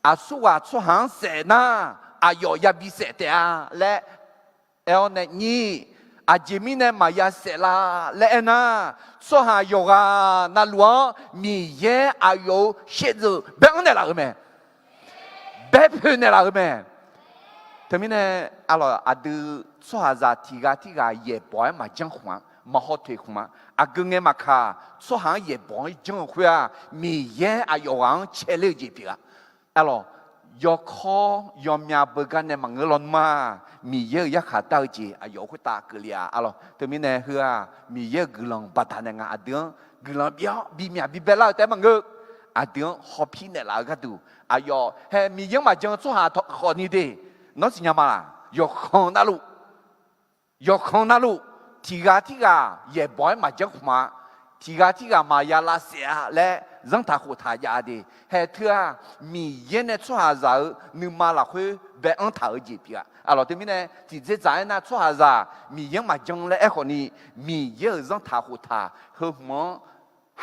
aqsurghaq tsawrhaq-anr saef nar, aqyawf yabi saef taef-a laer aer-awr nae nyir, aqjeq mirnae maqya saef la laer aernar, tsawrhaq yawqghaq navluf-anr Miqyaer aqyawf-euq shaevdzeuf bae-anr naeqlaf-euq mae. Bae poeq naeqlaf-euq mae. Teumirnae, arlawq aqdui tsawrhaqzaq tiq ghaq tirghaq yaeqbawq-aer maqjanr khmq-a, maqhaw toeq khmq-a. Aqgeu ngae maqkaq, tsawrhaq-anr yaeqbawq-aer janr-eu khoer-aq, Miqyaer aqyawf ghaq-anr caeler-eu jeq pyeuf-a. Arlawq, yawkawr yawmyav beugar nae maqngeur lawnmr-a. Miqyaer-euq yarkhaq dar-eu jeq aqyawf khoertav keuvle-a. Arlawq, teumirnae heu-aq, Miqyaer-euq guiqlanq baqdanae nga aqdui-anr guiqlanq bif-awr bimyaq bibae lar-eu taef-aer maqngeur. Aqdui-anr hawpir naeqlaf-eu gharduq, aqyawf hae Miqyaer-anr maqjan-eu tsawrhaq khawfni de, nawr siqnya ma laq? Yawqkhanq navluf, yawqkhanq navluf, tiq ghaq tirghaq yaeqbawq-aer maqjanr khmq-a. Tiq ghaq tirghaq maqya lavsaef-a laer zanrtaq khoftaq jav-a de. Haeq teu-aq, Miqyaer nae tsawrhaqzaq-euq nuima lafkhoer bae-anr taq-eu jeq pyeuf-a. Arlawq teumirnae tiqdzerdzaq aernar, tsawrhaqzaq Miqyaer-anr maqjan laer aerkhawfni, Miqyaer-euq zanrtaq khoftaq heu hmq-anr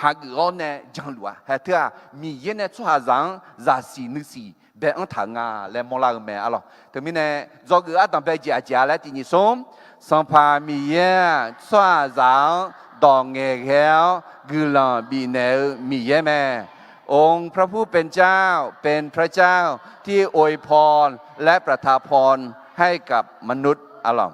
hageuf-awr nae janluf-a. Haeq teu-aq, Miqyaer nae tsawrhaqzaq-anr zaqsiq nuisiq bae-anr taq-eu nga laer mawrlar-eu mae. Arlawq teumirnae, dzawgeuf ardanqbae jeq aqjeq-a laer tiq nyiq smr, Sanqpaq Miqyaer-aq, tsawrhaqzaq-anr dawq ngaeqghae-awr guiqlanq bifnaeq-eu Miqyaer mae. องค์พระผู้เป็นเจ้า เป็นพระเจ้าที่อวยพรและประทานพร ให้กับมนุษย์ arlawq.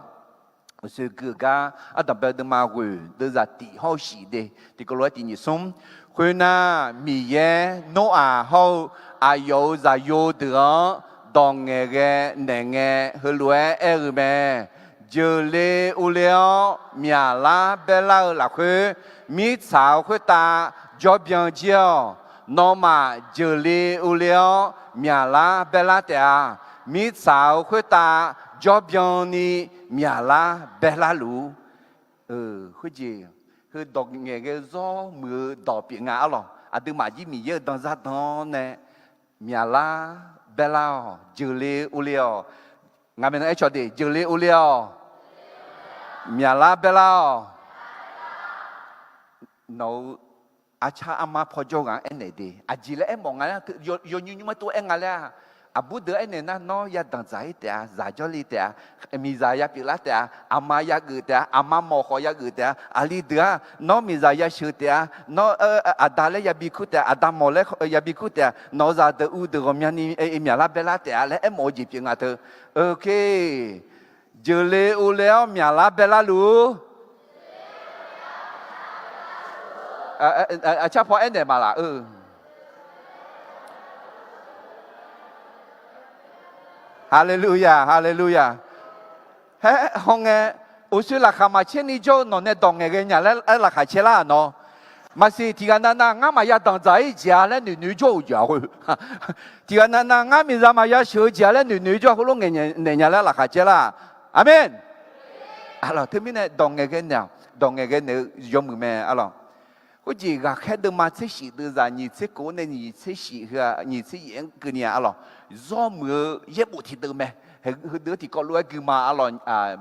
Uqshoe gui-eu gar ardanqbae deuvma ghoeq deuvzaq tiq hawr-eu shif de, tiqkawv lof-aer tiq nyiq smr. Khoernar, Miqyaer Noraq hawr-eu aqyawf-euq zaqyo deuq-anr dawq ngaeqghae naeqngae heulof-aer aer-eu mae. Jeuqle urle-awr myaqlar baerlar-eu lafkhoer, mirtsaq-euq khoertav jawrbyan jir-awq. Nawmaf jeuqle urle-awr myaqlar baerlar taef-a. Mirtsaq-euq khoertav jawrbyan ni myaqlar baerlar luf-ur. Khoerjeq, heu dawq ngaeqghae-eu zawr muiq-eu dawq pyeuf nga arlawq. Aqduimaf jir Miqyaer-euq danzar dan-awr nae, myaqlar baerlar-awq, jeuqle urle-awq. Ngaq maeqnan aer cawq de, jeuqle urle-awq, myaqlar baerlar-awq. Nawq-euq arcar armar pawjawr ghaq-anr aernaeq de, aqjeq laer aermawf nga laer, yawnymr nymrma tov-aer nga laer-aq, aqbur deuq aernaeq nar, nawr yadanq dzaq-ir taef-a, zaq jawrle taef-a, miqzaq yapyeuflar taef-a, aqma yageuf taef-a, aqma mawf khawf yageuf taef-a, aqli deuq-aq nawr miqzaq yasheuq taef-a, nawr aqda laer yabi kur taef-a, aqda mawf laer yabi kur taef-a, nawq-euq zaqdeuq uvdeuq ghawqmyani myaqlar baerlar taef-a laer aermawf-eu jeq pyeuf nga teu. Oke. Jeuqle urle-awr myaqlar baerlar luf-ur. Aqcar paw aernaeq maqlaq-eu. Haleluya, haleluya. Haer hawngae, uqshoe laqkhaq maqcaer ni jawr-eu nawq nae dawq ngaeqghae nya laer aer laqkhaq caer lar-aq nawr. Maqsiq tiqghaq navnav ngar maqya danqdzaq-ir jeq-a laer noeqnoeq jawr-euq jeq-a khoer. Tiqghaq navnav ngar miqzaq maqya sheuq-eu jeq-a laer noeqnoeq jawr khoerlof ngaeqnaeq nya laer laqkhaq caer lar-aq. Aqmeq. Arlawq, teumirnae dawq ngaeqghae naeq-awq, dawq ngaeqghae naeq-eu yawmuiq mae arlawq. Khoerjeq ghaqkhaer deuvma tser shif deuvzaq nyiq tser kof-anr nae nyiq tser shif heu-aq nyiq tser yaef-anr keuvni-a arlawq. Zawr muiq-eu yaerbof tiqdeuv mae. Heudeuv tiqkawv lof-aer guima arlawq,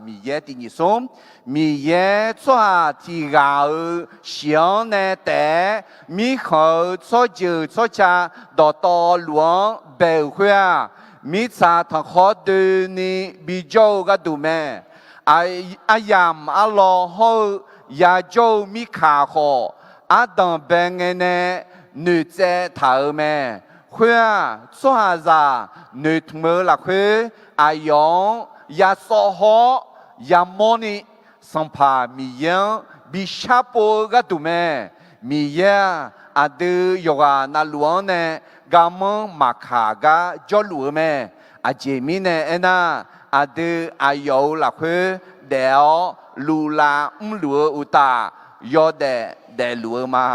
Miqyaer tiq nyiq smr. Miqyaer tsawrhaq tiq ghaq-euq shiq-anr nae taef-aer, mirkhanq-euq tsawrjeuq tsawrca dawqtawvluf-anr bae-euq khoer-aq, mirtsaq tanqkhawr doeni bijawr-eu gharduq mae. Aryamq arlawr hawr-eu yajawr-eu mirkaq khawf, ardanq bae ngae nae noeqtsaev taq-euq mae. Khoer-aq, tsawrhaqzaq noeqtmq-eu lafkhoer, aqyawf-anr yasawv hawr-awr yamawrni, Sanqpaq Miqyaer-anr bi sharpov-eu gharduq mae. Miqyaer-aq, aqdui yawqghaq navluf-anr nae garmanr maqkaq gar jawrluf-eu mae. Aqjeq mirnae aernar, aqdui aqyawf-euq lafkhoer daef-awr luflav mrluf-eu uqtaf, yawdaef daefluf-eu ma.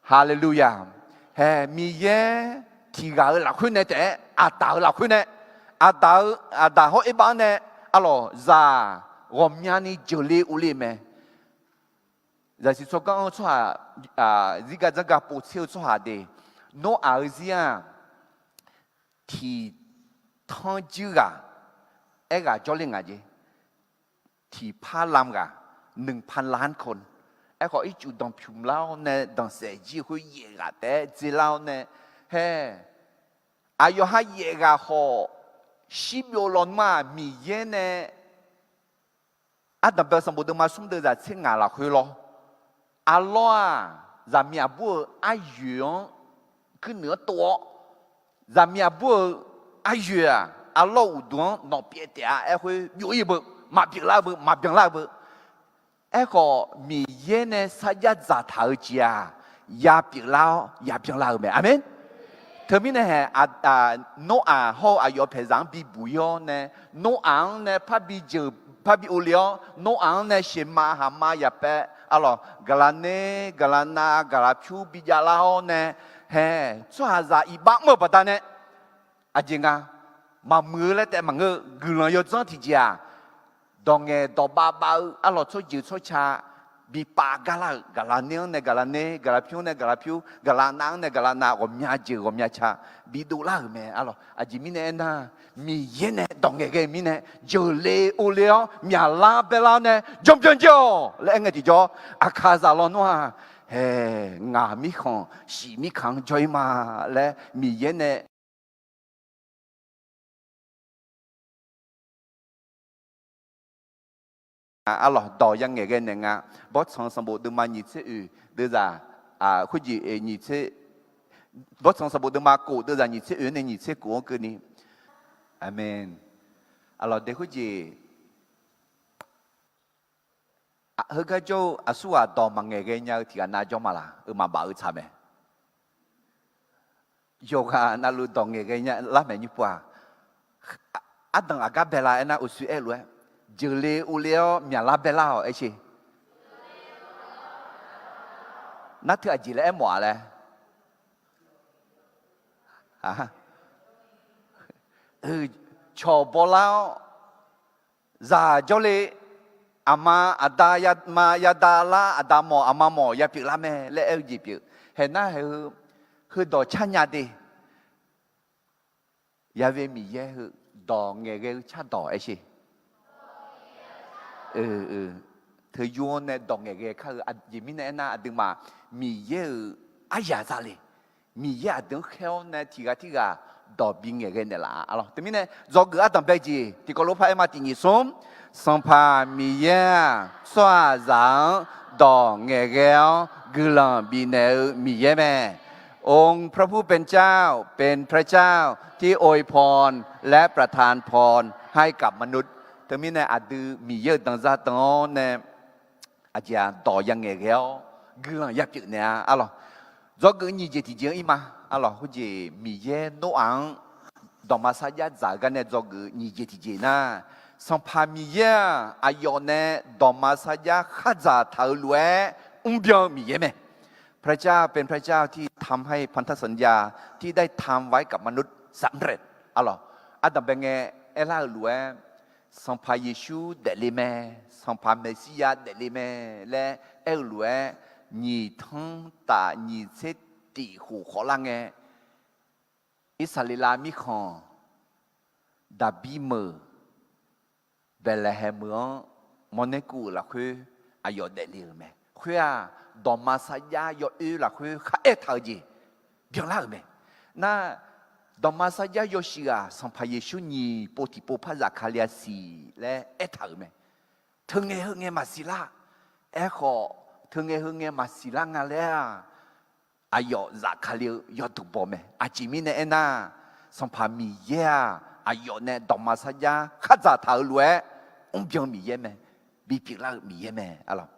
Haleluya! Hae, Miqyaer tiq ghaq-euq lafkhoer nae taef-aer, aqdaq-euq lafkhoer nae, aqdaq-eu, aqdaq hawr erbav-anr nae, arlawq, zaq ghawqmyani jeuqle urle mae. Zaqsiq tsawrganr-anr tsawrhaq, zirgar dzanrgar povtser-eu tsawrhaq de, Noraq-eu zir-aq, tiq tanrjuir ghaq, aerghaq jawrler ngaq jeq. Tiqpar lam ghaq, หนึ่งพันล้านคน. Aerkhawf, ircuf danqpymq lar-awr nae danqsaef jir khoer yaef ghaq taef-aer dzelar-awr nae, hae, aqyawf ha yaef ghaq khawf, shirbyov lawnmr-aq, Miqyaer nae ardanqbae sanqbof deuvma smr deuvzaq tser ngaq lafkhoer lawr. Arlawr-aq, zaqmiq aqbur-euq aryoeq-anr kuirnuiq-anr tov-awr, zaqmiq aqbur-euq aryoeq-aq, arlawr uqduq-anr nawq pyaev taef-a aer khoer byov-ir-eu beu, maqpyeuflar-eu beu, maqbyanlar-eu beu. Aerkhawf, Miqyaer nae sarjax dzaqtaq-eu jeq-aq, yapyeuflar-awr yabyanlar-eu mae. Aqmeq. Teumirnae hae, Noraq hawr-eu aqyawf paeqzaq-anr bibuq-ir-awr nae, Noraq-anr nae parbi jeuq parbi urle-awr, Noraq-anr nae sheuqma haqma yaqpaev, arlawq, gaqlaq ner, gaqlaq nav, gaqlaq pyur bijavlar-awr nae, hae, tsawrhaqzaq iqbax mr-eu baqdanae, aqjeq nga, maqmuiq-eu laer taef maqngeur-eu guiqlanq yawdzanr tiqjeq-aq, dawq ngaeq dawq bavbav-eu arlawq tsawrjeuq tsawrca bi pav gar lar-euq, gaqlaq ner-anr nae gaqlaq ner, gaqlaq pyur-anr nae gaqlaq pyur, gaqlaq nav-anr nae gaqlaq nav, ghawqmya jeuq ghawqmya ca bidov lar-euq mae arlawq. Aqjeq mirnae aernar, Miqyaer nae dawq ngaeqghae mirnae, jeuqle urle-awr myaqlar baerlar-awr nae janbyan jir-awq laer aer ngae tiqjawr, aqkaqzaq lawnmr-aq, hae, ngaq mirkhanq shif mirkaq-anr jawr-ir ma laer Miqyaer nae arlawq dawq yangaeq ghae naeq nga. Bawrtsanq sanqbof deuvma nyiq tser oeq deuvzaq, khoerjeq nyiq tser, bawrtsanq sanqbof deuvma kof deuvzaq nyiq tser oeq nae nyiq tser kof-anr keuvni. Aqmeq. Aqlawq de khoerjeq, heugar jawr-eu aqsurghaq dawq maqngaeq ghae nya-eu tiqghaq nav jawr ma laq? Euq maqbaf-eu tsaq mae. Yawqghaq navluf dawq ngaeq ghae nya lar maeq nymr pov-aq. Ardanq aqgar bae la aernar, uqshoe aer-eu lof-aer, jeuqle uvle-awr myaqlar bae lar-awq aer sher. Narteu aqjeq laer aermawf-a laer. Cawq baw lar-awr, zaq jawrle, aqma aqda yama yada lar, aqda mawf aqma mawf ya pyeuflar mae laer aer-eu jeq pyeuf. Haeq nar haeq-eu, heudawq car nya de. Ya've Miqyaer heu dawq ngaeqghae-eu cardawq aer sher. Teu yur-anr nae dawq ngaeqghae kar-eu jeq mirnae aernar, aqduimaf Miqyaer-euq aryaq za le. Miqyaer aqdui-anr khaer-awr nae tiqghaq tirghaq dawq bingaeq ghae naeqlaf-a lawq. Teumirnae dzawgeuf ardanq bae jeq tiqkawv lof par aer ma. Tiq nyiq smr. Sanqpaq Miqyaer-aq, tsawrhaqzaq-anr dawq ngaeqghae-awr guiqlanq bifnaeq-eu Miqyaer mae. องค์พระผู้เป็นเจ้า เป็นพระเจ้าที่อวยพรและประทานพรให้กับมนุษย์ Teumirnae aqdui Miqyaer-euq danqzar danq-awr nae aqjeq-aq dawq ya ngaeqghae-awr guiqlanq ya pyeuf naeq-a arlawq. Dzawgeuf nyiq jeq tiqjeq-anr ir ma arlawq. Khoerjeq Miqyaer Noraq-anr dawqma sarjax dzaq-eu gar nae dzawgeuf nyiq jeq tiqjeq nar, Sanqpaq Miqyaer-aq aqyawf nae dawqma sarjax khardzaq taq-eu lof-aer mrbyan-eu Miqyaer mae. พระเจ้าเป็นพระเจ้าที่ทำให้พันธสัญญาที่ได้ทำไว้กับมนุษย์สำเร็จ arlawq. Ardanq bae ngae aerlar-euq lof-aer, Sanqpaq Yeqsur daefle mae, Sanqpaq Meqsirya daefle mae laer aer-eu lof-aer, nyiq tanr taf nyiq tser tif khof khawf lar ngae, Irsaqleqlav mirkhanq Daqbir meuq Baeqlaeqhaeq meuq-anr mawrner kuv-euq lafkhoer aqyawf daefle-euq mae. Khoer-aq, dawqma sarjax yawoer lafkhoer kharaer taq-eu jeq byanlar-euq mae. Nar, dawqma sarjax yawshuif ghaq Sanqpaq Yeqsur nyiq pov tiqpov par Zaqkaqli-a siq laer aertaq-euq mae. Teu ngae heu ngae maqsiq lar. Aerkhawf, teu ngae heu ngae maqsiq lar nga laer-aq, aqyawf Zaqkaqli-eu yawduq baw mae. Aqjeq mirnae aernar, Sanqpaq Miqyaer-aq aqyawf nae dawqma sarjax khardzaq taq-eu lof-aer mrbyan Miqyaer mae. Bipyeuf lar-eu Miqyaer mae arlawq.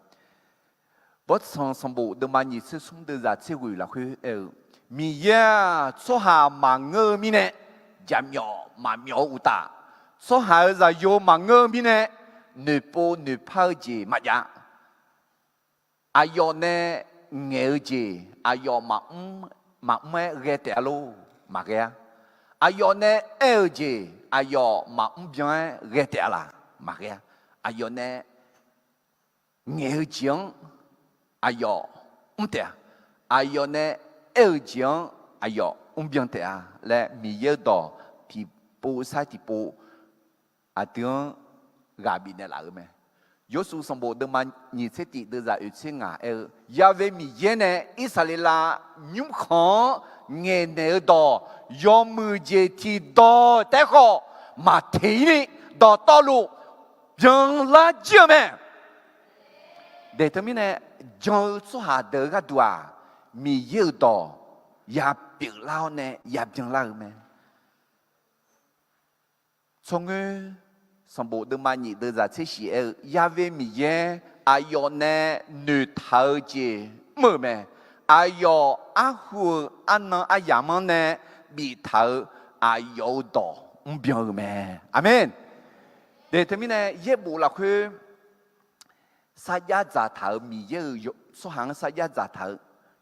Bawrtsanq sanqbof deuvma nyiq tser smr deuvzaq tser ghoeq lafkhoer aer-eu, Miqyaer-aq tsawrhaq maqngeur-eu mirnae jaqmyawf maqmyawf-eu uqtaf, tsawrhaq-euq zaqyo maqngeur-eu mirnae noeqpov noeqpar-eu jeq maqjav. Aqyawf nae ngaeq-eu jeq aqyawf maqmr, maqmr-aer ghae taef-a lor? Maqghae-a. Aqyawf nae aer-eu jeq aqyawf maqmr byan-aer ghae taef-a laq? Maqghae-a. Aqyawf nae ngaeq-eu jeq-anr aqyawf mr taef-a. Aqyawf nae aer-eu jeq-anr aqyawf mr byan taef-a laer Miqyaer-eu dawq tiqpov sair tiqpov aqdui-anr ghaq bifnaeq laf-euq mae. Yawrshuif sanqbof deuvma nyiq tser tif deuvzaq oeq tser ngaq aer-eu, Ya've Miqyaer nae Irsaqleqlav nymrkhanq-anr ngaeqnaeq-eu dawq yawmuiq jeq tiqdawq taef-aer khawf maqteq-ir ni dawqtawvluf byanlar jir-eu mae. Daeq teumirnae jan-eu tsawrhaq deuq-eu gharduq-aq, Miqyaer-euq dawq ya pyeuflar-awr nae ya byanlar-eu mae. Tsawrngoer sanqbof deuvma nyiq deuvzaq tser shiq aer-eu, Ya've Miqyaer aqyawf nae noeqtaq-eu jeq mr-euq mae. Aqyawf arhu-euq arnan aryamq-anr nae biftaq-eu aqyawf-euq dawq mrbyan-eu mae. Aqmeq. Daeq teumirnae yaerbof lafkhoer sarjax dzaqtaq-euq Miqyaer-euq tsawrhaq-anr sarjax dzaqtaq-eu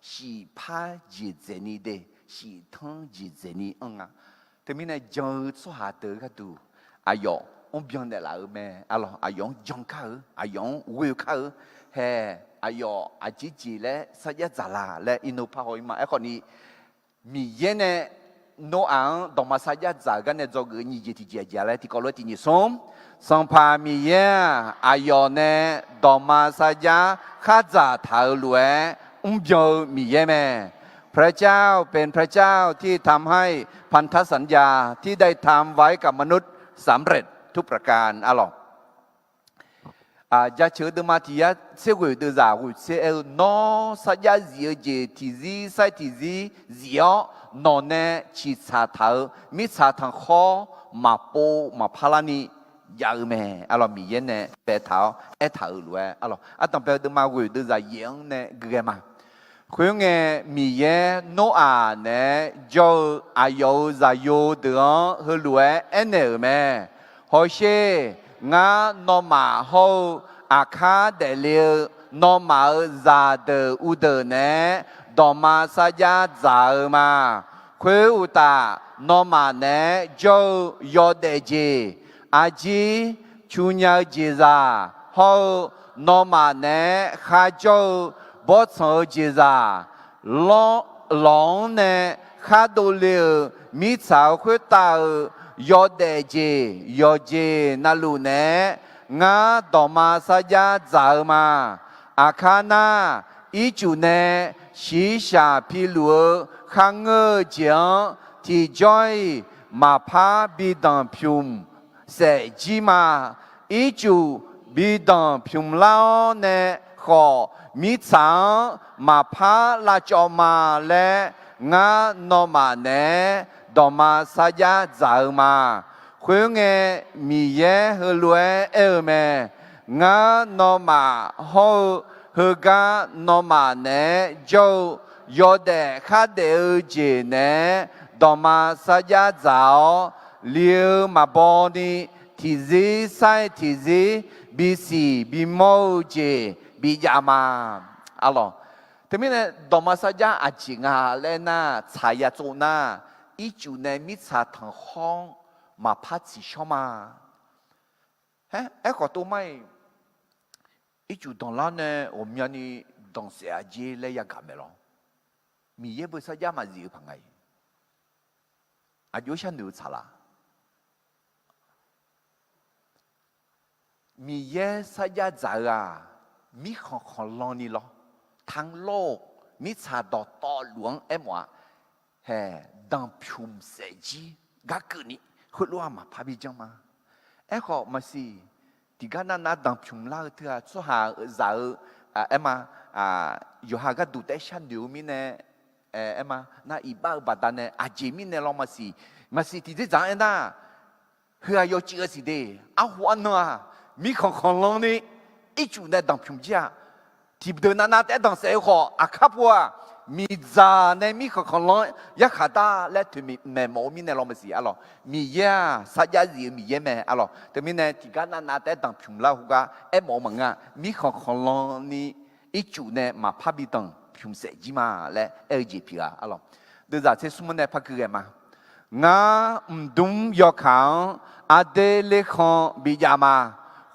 shiqpar jeq dzaeqni de, shiqtanr jeq dzaeqni anr nga. Teumirnae jan-eu tsawrhaq deuq-eu gharduq aqyawf mrbyan naeqlaf-euq mae. Arlawq, aqyawf-anr jan kar-eu, aqyawf-anr ghoe kar-eu, hae, aqyawf aqjeq jeq laer sarjax dzaq la laer irnov par haw-ir ma. Aerkhawfni, Miqyaer nae Noraq-anr dawqma sarjax dzaq-euq gar nae dzawgeuf nyiq jeq tiqjeq aqjeq laer tiqkawv lof-aer tiq nyiq smr. Sanqpaq Miqyaer-aq, aqyawf nae dawqma sarjax khardzaq taq-eu lof-aer mrbyan-eu Miqyaer mae. พระเจ้าเป็นพระเจ้าที่ทำให้พันธสัญญาที่ได้ทำไว้กับมนุษย์สำเร็จทุกประการ arlawq. Jaceuq-eu deuvma tiq yar tser ghoeq deuvzaq ghoeq tser aer-eu, Nawr sarjax zif-eu jeq tiqzir sair tiqzir zif-awr, nawq nae ciqtsaq taq-euq mirtsaq tanqkhawr maqpov maqpar larni jav-eu mae. Arlawq, Miqyaer nae baetaq-awr aertaq-euq lof-aer, arlawq, ardanq bae-eu deuvma ghoeq deuvzaq yaef-anr nae gui ghae ma. Khoerngae, Miqyaer Noraq naeq-aer jawr-eu aqyawf-euq zaqyo deuq-anr heulof-aer aernaeq-euq mae. Hawsher, ngar nawmaf hawr-eu aqkar daefle-eu nawmaf-euq zaqdeuq uvdeuq naeq-aer dawqma sarjax dzaq-eu ma. Khoeruqtaf, nawmaf naeq-aer jawr-eu yawdaef jeq, arjir, cunya-eu jeqzaq hawr-eu nawmaf naeq-aer kharjawr-eu bawrtsanq-eu jeqzaq, lawq-anr nae khar dovle-euq mirtsaq-eu khoertav-euq yawdaef jeq yawqjeq navluf naeq-aer ngar dawqma sarjax dzaq-eu ma. Aqkar nar, ircuf nae shiqshaq piluf-eu kharngeur-eu jeq-anr tiqjawr-iq maqpar bi danqpymq saef jir ma. Ircuf bi danqpymq lar-awr nae khawf, mirtsaq-anr maqpar lavcawv ma laer, ngar nawmaf naeq-aer dawqma sarjax dzaq-eu ma. Khoerngae, Miqyaer heulof-aer aer-eu mae. Ngar nawmaf hawr-eu heugar nawmaf naeq-aer jawr-eu yawdaef khardaef-eu jeq naeq-aer dawqma sarjax dzaq-awr, li-eu maqbaw ni tiqzir sar-iq tiqzir bisiq bimawr-eu jeq bijav ma. Arlawq, teumirnae dawqma sarjax aqjeq nga laer nar, tsaq ya tsov nar, ircuf nae mirtsaq tanqkhawr-anr maqpar tsiqshawr ma. Aer, aerkhawf tov mar-iq, ircuf danqlar nae ghawqmyani danqsaef-a jer laer yagaq maeq lawr. Miqyaer beu sarjax maqzif-eu paq nga-iq. Aqjox sharnoeq-eu tsaqlaq. Miqyaer sarjax dzaq-eu-aq, mirkhanq khanqlan ni lawr, tanqlawr-eu mirtsaq dawqtawvluf-anr aermawf-a. Hae, danqpymq saef jir gar keuvni, heulof-aer maqpar bi janr ma. Aerkhawf maqsiq, tiqgar navnav danqpymq lar-eu teu-aq, tsawrhaq zaq-eu, aer ma, yawqha gharduq taef-aer sharnoeq-eu mirnae, aer ma, nar iqbax-eu baqdanae aqjeq mirnae lawr maqsiq, maqsiq tiqdzerdzaq-anr aernar, heu-aq yawcuiv-eu siq de, arhu arnan-aq, mirkhanq khanqlan ni, ircuf nae danqpymq jir-aq, tiqdeuq navnav taef-aer danqsaef-eu khawf, aqkar pov-aq, miqdzaq nae mirkhanq khanqlan yarkhaq dar laer toeqmaeq mawf-eu mirnae lawr maqsiq arlawq. Miqyaer-aq sarjax zif-eu Miqyaer mae arlawq. Teumirnae tiqgar navnav taef-aer danqpymq lar heugar aermawf-eu maqngeur-a. Mirkhanq khanqlan ni ircuf nae maqpar bi danqpymq saef jir ma laer aer-eu jeq pyeuf-a arlawq. Deuvzaq tser smr nae par gui ghae ma. Ngar mqdmr yawkaq-anr aqder lerkhan bijav ma.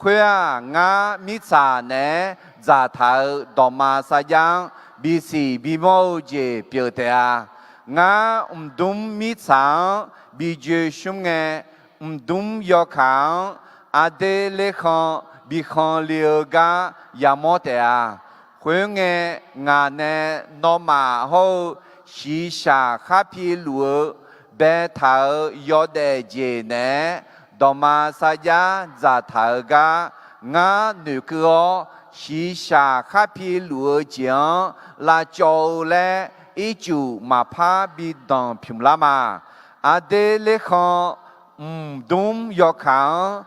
Khoer-aq, ngar mirtsaq naeq-aer dzaqtaq-euq dawqma sarjax-anr bisiq bimawr-eu jeq pyeuf taef-a. Ngar mqdmr mirtsaq-anr bi joe shmr ngae, mqdmr yawkaq-anr aqder lerkhan bikhanq le-eu gar yamawr taef-a. Khoerngae, ngaq nae nawmaf hawr-eu shiqshaq khar piluf-eu baetaq-euq yawdaef jeq naeq-aer dawqma sarjax dzaqtaq-eu gar ngar noeqkeuv-awr, shiqshaq khar piluf-eu jeq-anr lavcawv-eu laer ircuf maqpar bi danqpymq lar ma. Aqder lerkhan mqdmr yawkaq-anr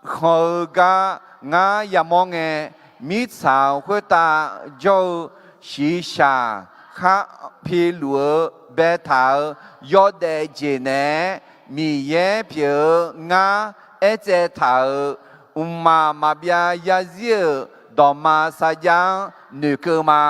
khanq-eu gar ngar yamawr ngae, mirtsaq-euq khoertav jawr-eu shiqshaq khar piluf-eu baetaq-euq yawdaef jeq naeq-aer Miqyaer pyeuf-eu ngar aertsaev taq-euq mqmaq maqbyav yarzir-euq dawqma sarjax-anr noeqkeuv ma.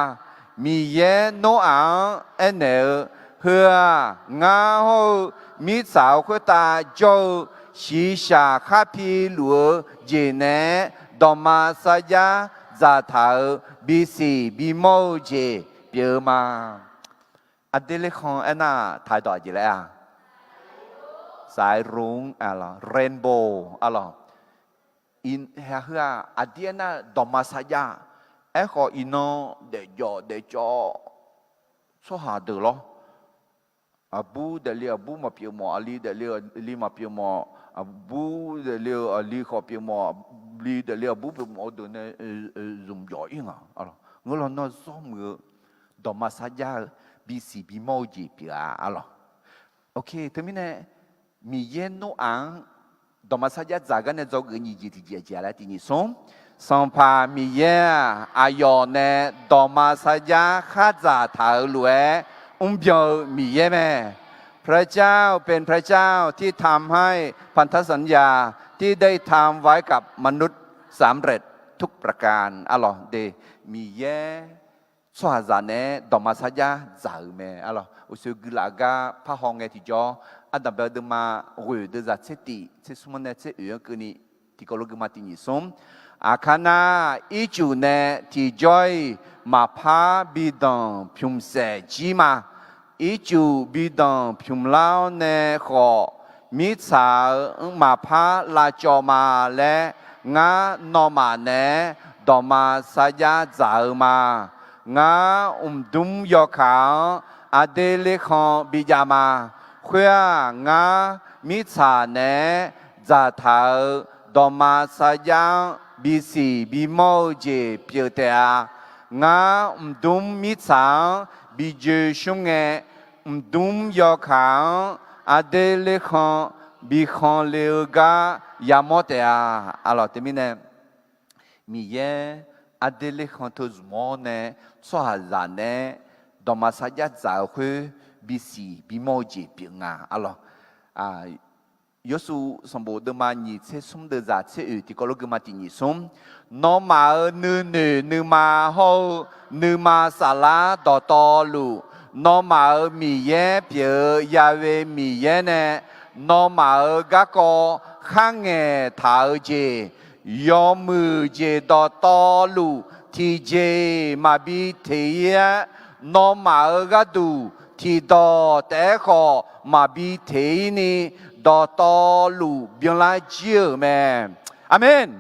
Miqyaer Noraq-anr aernaeq-eu, Heu-aq, ngar hawr-eu mirtsaq-euq khoertav jawr-eu shiqshaq khar piluf-eu jeq naeq-aer dawqma sarjax dzaqtaq-euq bisiq bimawr-eu jeq pyeuf-eu ma. Aqder lerkhan aernar, taqdawq aqjeq laer-a? Saqaer ro-anr arlawq, rainbow arlawq. Heu-aq aqdir aernar dawqma sarjax. Aerkhawf iqnan daefjawf daefcawv tsawrhaq deuq lawr. Aqbur daefle aqbur maqpyeuf mawf, aqli daefle aqli maqpyeuf mawf, aqbur daefle-eu aqli khawf pyeuf mawf, aqli daefle aqbur pyeuf mawf-eu deuq nae zmq jawf-ir nga. Ngeur law nar zawr muiq-eu dawqma sarjax-eu bisiq bimawr-eu jeq pyeuf-a arlawq. Oke, teumirnae Miqyaer Noraq-anr dawqma sarjax dzaq gar nae dzawgeuf nyiq jeq tiqjeq aqjeq laer tiq nyiq smr. Sanqpaq Miqyaer-aq, aqyawf nae dawqma sarjax khardzaq taq-euq lof-aer mrbyan-eu Miqyaer mae. พระเจ้าเป็นพระเจ้าที่ทำให้พันธสัญญาที่ได้ทำไว้กับมนุษย์สำเร็จทุกประการ arlawq de. Miqyaer tsawrhaqzaq naeq-aer dawqma sarjax dzaq-euq mae, arlawq. Uqshoe guiqlaf gar parhaw ngae tiqjawr, ardanqbae-eu deuvma ghoeq deuvzaq tser tif tser smr-anr nae tser oeq-anr keuvni, tiqkawv lof guima tiq nyiq smr. Aqkar nar, ircuf nae tiqjawr-iq maqpar bi danq pymqsaef jir ma. Ircuf bi danq pymqlar-awr nae khawf, mirtsaq-euq mqmaq par lavcawv ma laer, ngar nawmaf naeq-aer dawqma sarjax dzaq-eu ma. Ngar mqdmr yawkaq-anr aqdui lekhan bijav ma. Khoer-aq, ngar mirtsaq naeq-aer dzaqtaq-euq dawqma sarjax-anr bisiq bimawr-eu jeq pyeuf taef-a. Ngar mqdmr mirtsaq-anr bijoe shmr ngae, mqdmr yawkaq-anr aqdui lekhan bikhanq le-eu gar yamawr taef-a. Arlawq, teumirnae Miqyaer aqdui lekhan teu zmq-awr nae tsawrhaqzaq naeq-aer dawqma sarjax dzaq-eu khoer bisiq bimawr-eu jeq pyeuf nga, arlawq. Yawrsuv sanqbof deuvma nyiq tser smr deuvzaq tser oeq tiqkawv lof guima tiq nyiq smr. Nawmaf-euq nuinoeq nuima hawr-eu nuima saflar dawqtawvluf, nawmaf-euq Miqyaer pyeuf-eu Ya'we Miqyaer nae nawmaf-euq garkawv kharngaeq taq-eu jeq, yawmuiq jeq dawqtawvluf tiqjeq-iq maqbi teq-ir-aer, nawmaf-euq gharduq tiqdawq taef-aer khawf maqbi teq-ir ni, dawqtawvluf byanlar jir-euq mae. Aqmeq.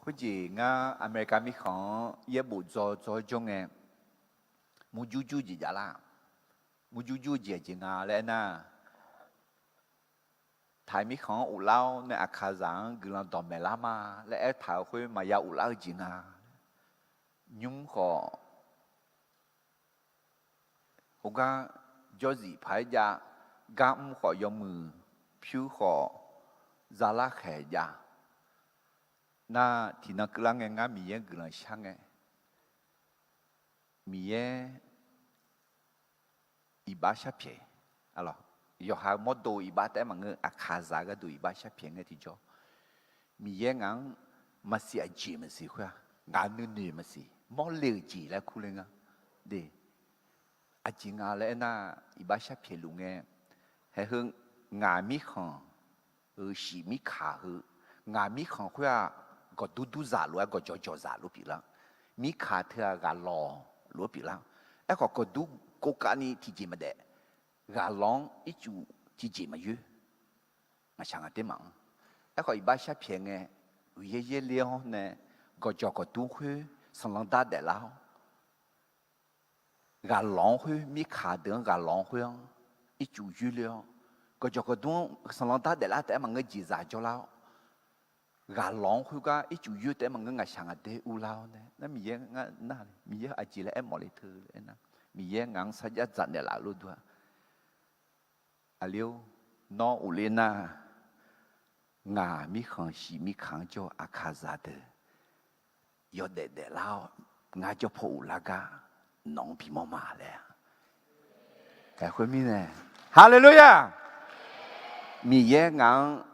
Khoerjeq ngar America mirkhanq-anr yaerbof dzaw dzaw jawr ngae, murjur jur jeq javlar. Murjur jur jeq aqjeq nga laer aernar, Taiq mirkhanq-anr uvlar-awr nae Aqkaqzaq-anr guiqlanq dawqmaeq lar ma laer aertaq-euq khoer maqya uvlar-eu jeq nga. Nymr khawf, khoergar jawrzif paq-aer jav, gar mr khawf yawmuiq pyur khawf zalar khaeq jav. Nar, tiqnan keuvlar ngae ngar Miqyaer guiqlanq shar ngae, Miqyaer iqbax sharpyaeq, yawqha mawrdo iqbax taef-aer maqngeur, Aqkaqzaq gharduq iqbax sharpyaeq ngae tiqjawr, Miqyaer ngaq-anr maqsiq aqjeq maqsiq khoer-aq, ngaq nuinoeq maqsiq mawrle-euq jeq laer kurler nga. De, aqjeq nga laer aernar, iqbax sharpyaeq luf ngae, haeheu ngaq mirkhanq euq shif mirkaq heu, ngaq mirkhanq khoer-aq, gawqdur durzaq lof-aer gawqjawq jawqzaq lof pyeuflar. Mirkaq teu-aq ghaqlawq lof-aer pyeuflar. Aerkhawf gawqdur kov kavni tiqjeq maqdaef, ghaqlawq-anr ircuf tiqjeq maqyoer. Ngaqshaq ngaq ter maqanr. Aerkhawf iqbax sharpyaeq ngae, uiqyaer yaerler-awr nae gawqjawq gawqdur khoer sanqlanq dar daeflar-awr, ghaqlawq-anr khoer, mirkaq deuq-anr ghaqlawq-anr khoer-anr ircuf yoerler-awr, gawqjawq gawqdur-anr sanqlanq dar daeflar taef-aer maqngeur, jeqzaq jawrlar-awr, ghaqlawq-anr khoergar ircuf yoer taef-aer maqngeur, ngaqshaq ngaq ter urlar-awr nae, nar Miqyaer ngar nar, Miqyaer aqjeq laer aermawf le teu laer aernar, Miqyaer ngaq-anr sarjax dzaq naeqlaf-euq lof dur-a. Aqli-or, nawr uvler nar, ngaq mirkhanq shif mirkaq-anr jawr-eu Aqkaqzaq deuq yawdaef daeflar-awr, ngar jawr paw uvlar gar nawq-anr bimawr ma laer-a. Ae, khoermirnae, Haleluya! Miqyaer ngaq-anr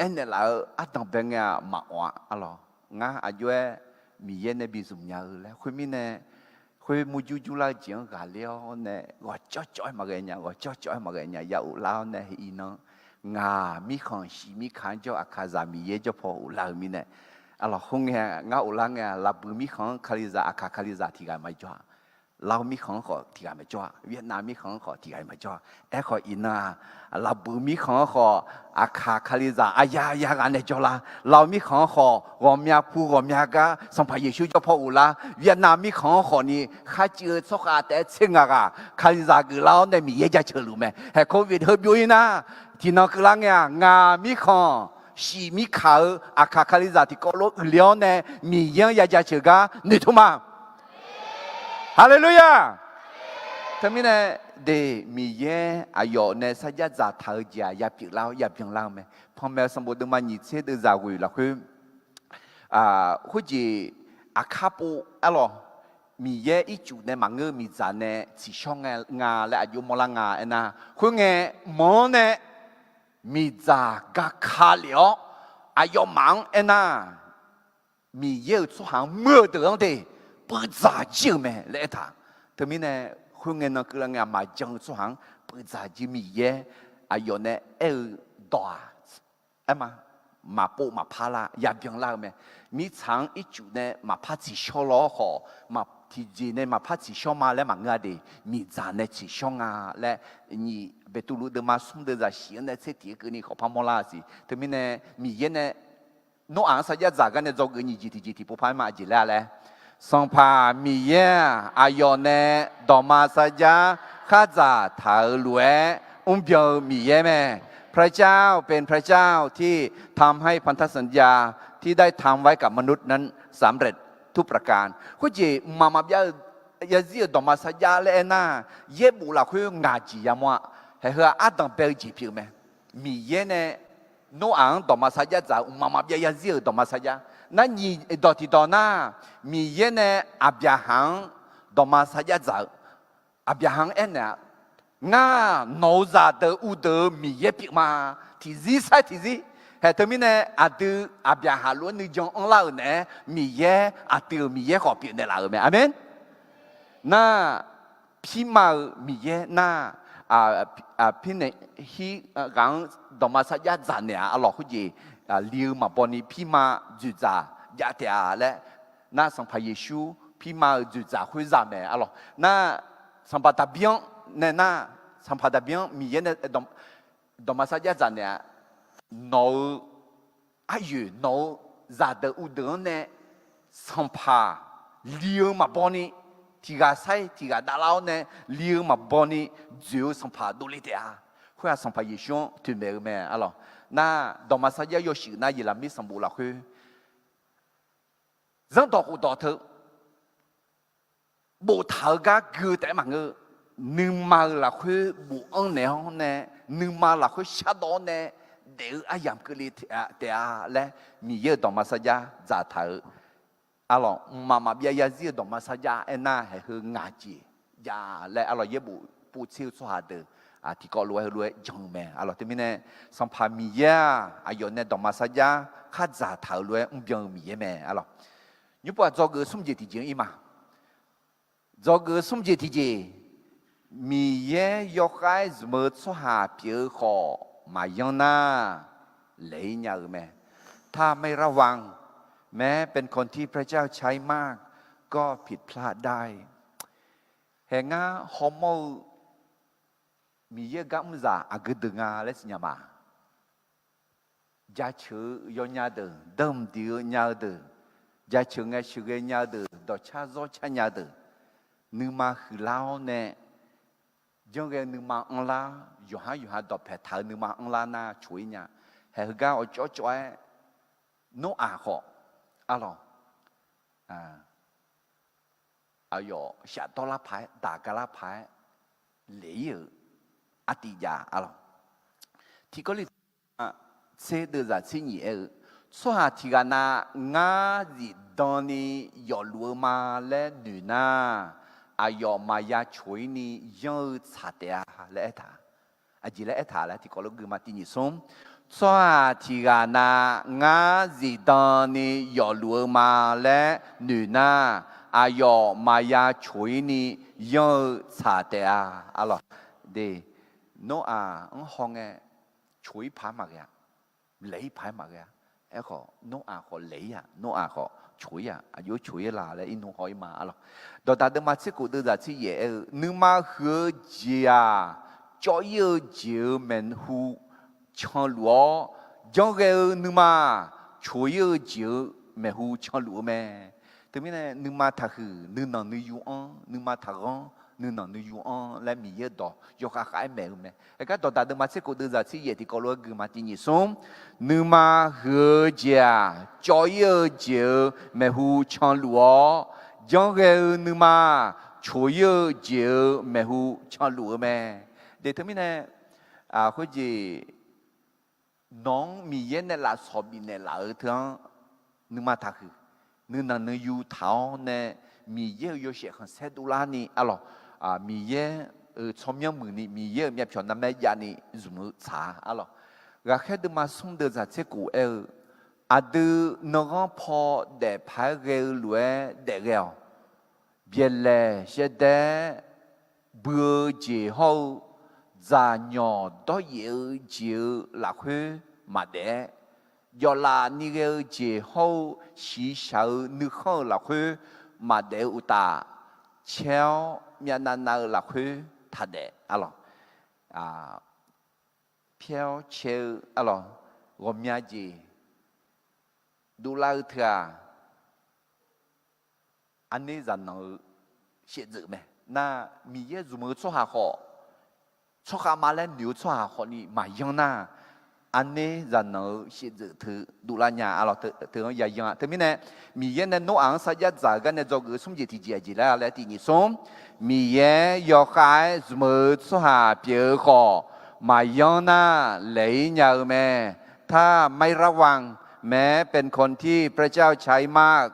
aernaeq laf-eu ardanq bae ngae-aq maqawf-a, arlawq. Ngar aqjox-aer Miqyaer nae bi zmq nya-eu laer, khoermirnae, khoer murjur jurlar-eu jeq-anr ghaqler-awr nae ghawqcawv cawv-aer maqghae nya, ghawqcawv cawv-aer maqghae nya, ya uvlar-awr nae iqnan, ngaq mirkhanq shif mirkaq-anr jawr-eu Aqkaqzaq Miqyaer jawr paw uvlar-euq mirnae, arlawq, khoerngae-aq ngar uvlar ngae-aq, Laqbuiq mirkhanq-anr Kalizaq, Aqkaq Kalizaq tiq ghaq maqjawr-a. Lav mirkhanq-anr khawf tiq ghaq maqjawr-a. Vietnam mirkhanq-anr khawf tiq ghaq maqjawr-a. Aerkhawf iqnan-aq, Laqbuiq mirkhanq-anr khawf Aqkaq Kalizaq aqya ya ghaq nae jawrlar. Lav mirkhanq-anr khawf ghawqmya pu ghawqmya gar Sanqpaq Yeqsur jawr paw uvlar. Vietnam mirkhanq-anr khawfni kharcuiv-eu tsawrkhav taef-aer tser ngaq ghaq Kalizaq geuflar-awr nae Miqyaer jaceuq luf mae. Haeq covid heubyov-ir nar, tiqnan keuvlar ngae-aq, ngaq mirkhanq shif mirkaq-eu Aqkaq Kalizaq tiqkawv lof uiqle-awr nae Miqyaer-anr ya jaceuq gar noeqtmq ma. Haleluya! Teumirnae, De, Miqyaer aqyawf nae sarjax dzaqtaq-eu jeq-aq, yapyeuf lar-awr yabyan lar-eu mae. Panmaeq-eu sanqbof deuvma nyiq tser deuvzaq ghoeq lafkhoer, khoerjeq aqkar pov arlawq, Miqyaer ircuf nae maqngeur-eu miqdzaq nae tsiqshawr nga laer aqjox mawrlar nga aernar, khoerngae manq-anr nae miqdzaq gaka lef-awr aqyawfmaf-anr aernar, Miqyaer-euq tsawrhaq-anr muir-eu deuq-anr de puivdzaq jir-euq mae laer aertaq. Teumirnae khoerngae nan keuvlar ngae aqma jan-eu tsawrhaq-anr puivdzaq jir Miqyaer aqyawf nae aer-eu dawq-aq, aer ma, maqpov maqpar lar yabyan lar-eu mae. Mirtsaq-anr ircuf nae maqpar tsiqshawr law-awr khawf, tiqjeq nae maqpar tsiqshawr ma laer maqngeur-a de, miqdzaq nae tsiqshawr nga laer, nyiq Beqtuvluv deuvma smr deuvzaq shif-anr nae tser tiq-aer keuvni khawf par mawrlar-a siq. Teumirnae Miqyaer nae Noraq-anr sarjax dzaq gar nae dzawgeuf nyiq jeq tiqjeq tiqpov par-aer ma. Aqjeq laer-a laer, Sanqpaq Miqyaer-aq, aqyawf nae dawqma sarjax khar dzaqtaq-euq lof-aer mrbyan-eu Miqyaer mae. พระเจ้าเป็นพระเจ้าที่ทำให้พันธสัญญาที่ได้ทำไว้กับมนุษย์นั้นสำเร็จทุกประการ Khoerjeq mqmaq maqbyav-eu yazir-euq dawqma sarjax laer aernar, yaerbof lafkhoer ngaq jeq yamawr-a. Haiq heu-aq ardanq bae-eu jeq pyeuf-eu mae. Miqyaer nae Noraq-anr dawqma sarjax dzaq-eu mqmaq maqbyav yazir-euq dawqma sarjax. Nar nyiq dawq tiqdawq nar, Miqyaer nae Aqbyaqhaq-anr dawqma sarjax dzaq-eu, Aqbyaqhaq-anr aernaeq-aq, Ngar nawq-euq zaqdeuq uvdeuq-eu Miqyaer pyeuf ma. Tiqzir sair tiqzir. Haeq teumirnae aqdui Aqbyaqhaq lof-aer nuijan anrlar-euq naeq-aer Miqyaer aqdui-euq Miqyaer khawf pyeufnaeq laf-euq mae. Aqmeq. Nar, pirma-eu Miqyaer nar, pirnaeq hir ghaq-anr dawqma sarjax dzaqnaeq-a arlawq. Khoerjeq li-eu maqbawni pirma dzoeqdzaq jav taef-a laer, nar Sanqpaq Yeqsur pirma-euq dzoeqdzaq khoer zaq mae arlawq. Nar, Sanqpaq Daqbir-anr nae nar, Sanqpaq Daqbir-anr Miqyaer nae dawqma sarjax dzaqnaeq-a, nawq-eu aryoeq nawq-eu zaqdeuq uvdeuq-anr nae sanqpaq li-eu maqbawni, tiq ghaq sair tiq ghaq davlar-awr nae li-eu maqbawni dzoeq-eu sanqpaq dovle taef-a. Khoer-aq Sanqpaq Yeqsur-anr toeqmaeq-eu mae arlawq. Nar, dawqma sarjax yawshuif nar Yeqlaqmir sanqbof lafkhoer zanrdawq khofdawq teu boftaq-eu gar gui-eu taef-aer maqngeur. Nuima-euq lafkhoer bofanr naeq-awr nae, nuima lafkhoer shardawv-awr nae daef-eu aryamq keuvle taef-a laer, Miqyaer-euq dawqma sarjax dzaqtaq-eu arlawq, mqmaq maqbyav yazir-euq dawqma sarjax aernar, haiq heu ngaq jeq jav laer arlawq, yaerbof povtser-eu tsawrhaq deuq tiqkawv lof-aer heulof-aer jan-eu mae arlawq. Teumirnae Sanqpaq Miqyaer-aq, aqyawf nae dawqma sarjax khar dzaqtaq-euq lof-aer mrbyan-eu Miqyaer mae arlawq. Nymrpov-aq dzawgeuf smr jeq tiqjeq-anr ir ma. Dzawgeuf smr jeq tiqjeq, Miqyaer yawkhav-aer zmq-eu tsawrhaq pyeuf-eu khawf maqyanr nar, laeq-ir nya-eu mae. ถ้าไม่ระวัง แม้เป็นคนที่พระเจ้าใช้ มาก ก็ผิดพลาดได้. Haeq ngar hawmawr-eu Miqyaer-eu gar mrzaq aqgeu deuq nga laer siqnya ma. Jaceuq-eu yawnya deuq, danqdiq-eu nya-eu deuq, jaceuq ngae sheuqghae nya-eu deuq, dawqcar zawrcar nya-eu deuq, nuima huiqlar-awr nae, janrghae-eu nuima anrlar, yawqhar yawqha dawqpaeq taq-eu nuima anrlar nar coq-ir nya. Haeq heugar awqcawv cawv-aer, Noraq khawf, arlawq, aqyawf shafdawr lar paq-aer, daq ga lar paq-aer, laeq-ir-euq artiv jav arlawq. Tiqkawv li tser deuvzaq tser nyiq aer-eu, tsawrhaq tiq ghaq na ngar zifdan ni yawfluf-eu ma laer noeq nar, aqyawf maqya coq-ir ni yanr-eu tsaq taef-a laer aertaq. Aqjeq laer aertaq laer tiqkawv lof gui ma. Tiq nyiq smr, tsawrhaq tiq ghaq na ngar zifdan ni yawfluf-eu ma laer noeq nar, aqyawf maqya coq-ir ni yanr-eu tsaq taef-a. Arlawq, de, Noraq-anr hawngae coq-ir paq-aer maqghae-a. Laeq-ir paq-aer maqghae-a. Aerkhawf Noraq khawf laeq-ir-aq, Noraq khawf coq-ir-aq, aqjox coq-ir la laer irnmr haw-ir ma arlawq. Dawqdaq deuvma tser khof deuvzaq tser yaef aer-eu, nuima huiq-eu jeq-aq, cawv-ir-eu jeq-euq maeqhu canluf-awr, janrghae-eu nuima coq-ir-eu jeq-euq maeqhu canluf-eu mae. Teumirnae nuima taqhuiq nuinanq nuiyu anr, nuima taqghanr nuinanq nuiyu anr laer Miqyaer-eu dawq yawkhav khav-aer maeq-eu mae. Aergar dawqdaq deuvma tser khof deuvzaq tser yaef tiqkawv lof-aer gui ma. Tiq nyiq smr, nuima huiq-eu jeq-aq, cawv-ir-eu jeq-euq maeqhu canluf-awr, janrghae-eu nuima coq-ir-eu jeq-euq maeqhu canluf-eu mae. De teumirnae, khoerjeq nawq-anr Miqyaer nae lafsawq bifnaeq laf-eu teu-anr nuima taqhuiq, nuinanq nuiyu taq-awr nae Miqyaer-euq yawshaef khanqsaer dovlarni arlawq, Miqyaer-euq tsawrmyanr muiqni Miqyaer-euq myavpyawq narmaer javni zmq-eu tsaq-a arlawq. Ghaqkhaer deuvma smr deuv zaq tser kof aer-eu, aqdui nanghanr paw daef paq-aer ghae-eu lof-aer daef ghae-awq. Byaeqlaeq shaevdaev-aer bui-eu jeq hawr-eu, dzaqnyawq dawryaef-eu jeq-euq lafkhoer maqdaef-aer, jawflaf ni ghae-eu jeq hawr-eu shiqshaq-eu nuikhanr-euq lafkhoer maqdaef-eu uqtaf, caer-awr myavnav nav-eu lafkhoer taqdaef arlawq. Pyaer-awr cae-eu arlawq, ghawqmya jeq dovlar-eu teu-aq, arner zaqnanq-eu shaevdzeuf mae. Nar, Miqyaer zmq-eu tsawrhaq khawf, tsawrkhav ma laer noeq-eu tsawrhaq khawfni maqyanr nar, arner zaqnanq-eu shaevdzeuf teu dovlar nya arlawq. Teu-anr yayan-a. Teumirnae, Miqyaer nae Noraq-anr sarjax dzaq-eu gar nae dzawgeuf-eu smr jeq tiqjeq aqjeq laer laer tiq nyiq smr, Miqyaer yawkhav-aer zmq-eu tsawrhaq pyeuf-eu khawf, maqyanr nar laeq-ir nya-eu mae. ถ้าไม่ระวัง แม้เป็นคนที่พระเจ้าใช้มาก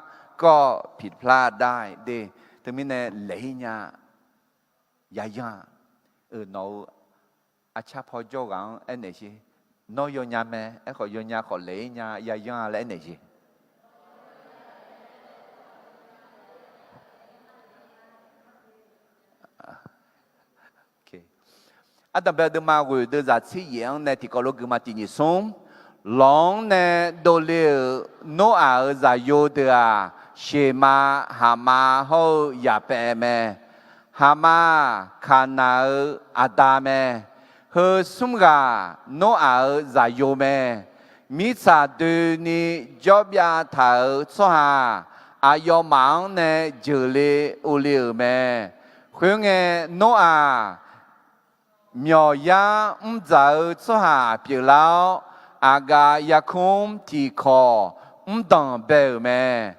ก็ผิดพลาดได้ de. Teumirnae laeq-ir nya, yayan-a. Nawq-euq arcar paw jawr ghaq-anr aernaeq sher. Nawr yawnya mae, aerkhawf yawnya khawf laeq-ir nya, yayan-a laer aernaeq sher. Ardanqbae deuvma ghoeq deuv zaq tser yaef-anr nae tiqkawv lof guima tiq nyiq smr, lawq-anr nae dovle-euq Noraq-euq zaqyo deuq-aq, Sheqmav, Haqmav hawr-eu Yaqpaev mae. Haqmav-aq, Kaqnaq-euq aqda mae. Heu smr ghaq Noraq-euq zaqyo mae. Mirtsaq doeni jawrbyav taq-euq tsawrhaq aqyawfmaf-anr nae jeuqle ovle-euq mae. Khoerngae, Noraq myawqyar mrdzaq-eu tsawrhaq pyeuflar-awr, aqgaf yarkmr tiqkawq mrdanq bae-euq mae.